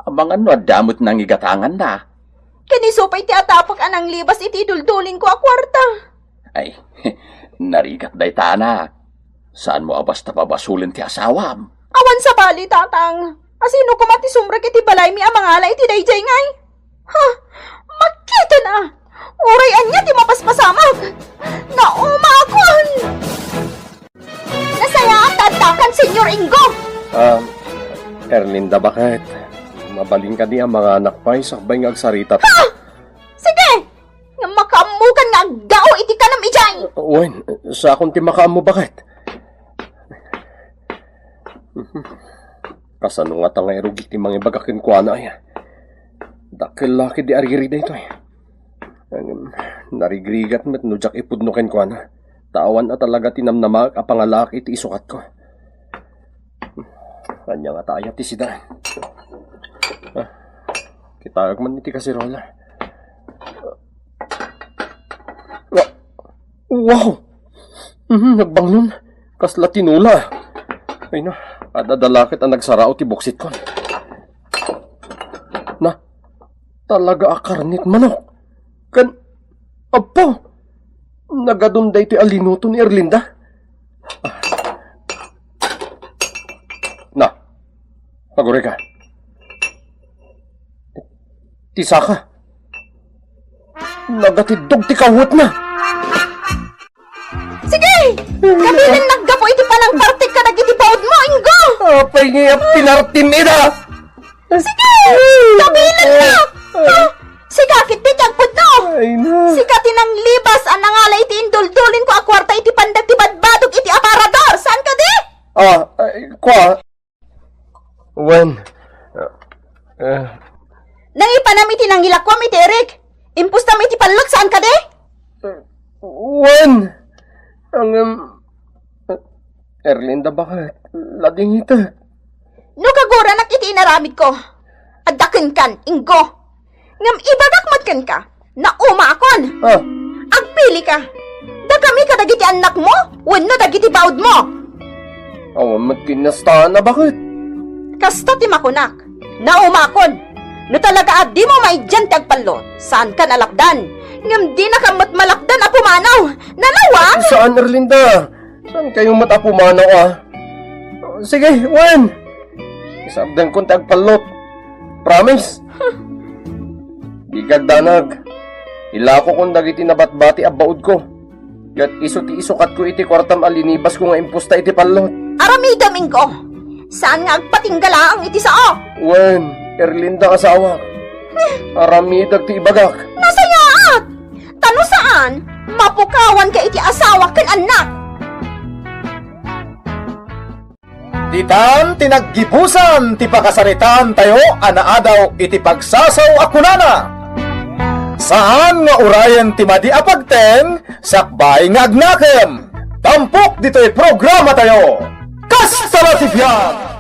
Amangan no adda met nangigatanganna. Ken isu pay ti atapek a nanglibas iti iduldulinko a kuarta. Ay, narigat dayta, anak. Saanmo a basta pabasolen ti asawam. Awan sabali, Tatang. Asino koma ti sumrek iti balaymi a mangala iti daydiay ngay? Ha? Makita na! Uray ania ti mapaspasamak! Naumaakon! Nasayaat ta addakan, Senyor Ingo! Ah, Erlinda, baket? Mabalin kadi a manganak pay sakbay nga agsarita? Ha? Sige! Nga makaammokan nga aggao iti kanam idiay! Wen, sakon ti makaammo, baket? Kasano ngata nga irugi ti mangibaga kenkuana, aya? Dakkel la ketdi a riri daytoy. Ngem, narigrigat met no diak ipudno kenkuana. Ta awan a talaga ti namnamaek a pangalaak iti isukatko. Ania ngata aya ti sidaen? Ah, kitaek man iti kaserola. Wa-, wow! Mhm, nagbanglon. Kasla tinola. Ay na, ad-adda la ket a nagsarao ti buksitkon. Na, talaga a karne ti manok. Ken, apo, nagadun daytoy a linuto ni Erlinda. Ah. Na, agurayka. Ti saka. Nagatiddog ti kawetna. Sige! Kabilennak gapu iti panangpartek kadagiti baudmo, Ingo! Apay nga pinartim ida? Sige! Kabilennak! Ha? Sika ketdi ti agpudno! Ay na. Sika ti nanglibas a nangala iti induldulin ko a kuarta iti pandak ti badbadog iti aparador. Saan kadi? Ah, ay, kwa. Wen. Ah, ah. Nangipanam iti nangilakuam iti Eric. Impustam iti pallot, saan kadi? Wen. Ngem, Erlinda, baket ladingitek? No kaguranak iti inaramidko, adda kenkan, Ingo. Ngem ibagak met kenka, naumakon. Ah. Agpilika. Dakami kadagiti annakmo wenno dagiti baudmo? Awan met kinastaan a baket. Kasta ti makunak, naumakon. No talaga a dimo maidian ti agpallot, saankan a lakdan. Ngem dinaka met malakdan a pumanaw. Nalawa? Saan, Erlinda. Saankayo met a pumanaw, a? Sige, wen. Isardengkon ti agpallot. Promise. Dika agdanag. Ilakokon dagiti nabatbati a baudko. Ket isu ti isukatko iti kuartam a linibasko nga impusta iti pallot. Aramidem, Ingo. Saan nga agpatingga laeng iti sao? Wen, Erlinda, asawak. Aramidek ti ibagak. Nasayaat! Ta no saan, mapukawanka iti asawa ken annak. Ditan ti naggibusan ti pakasaritaan tayo a naadaw iti pagsasao a kunana, "Saan nga urayen ti madi a pagteng sakbay nga agnakem." Tampok ditoy programa tayo. Kasta la ti biag!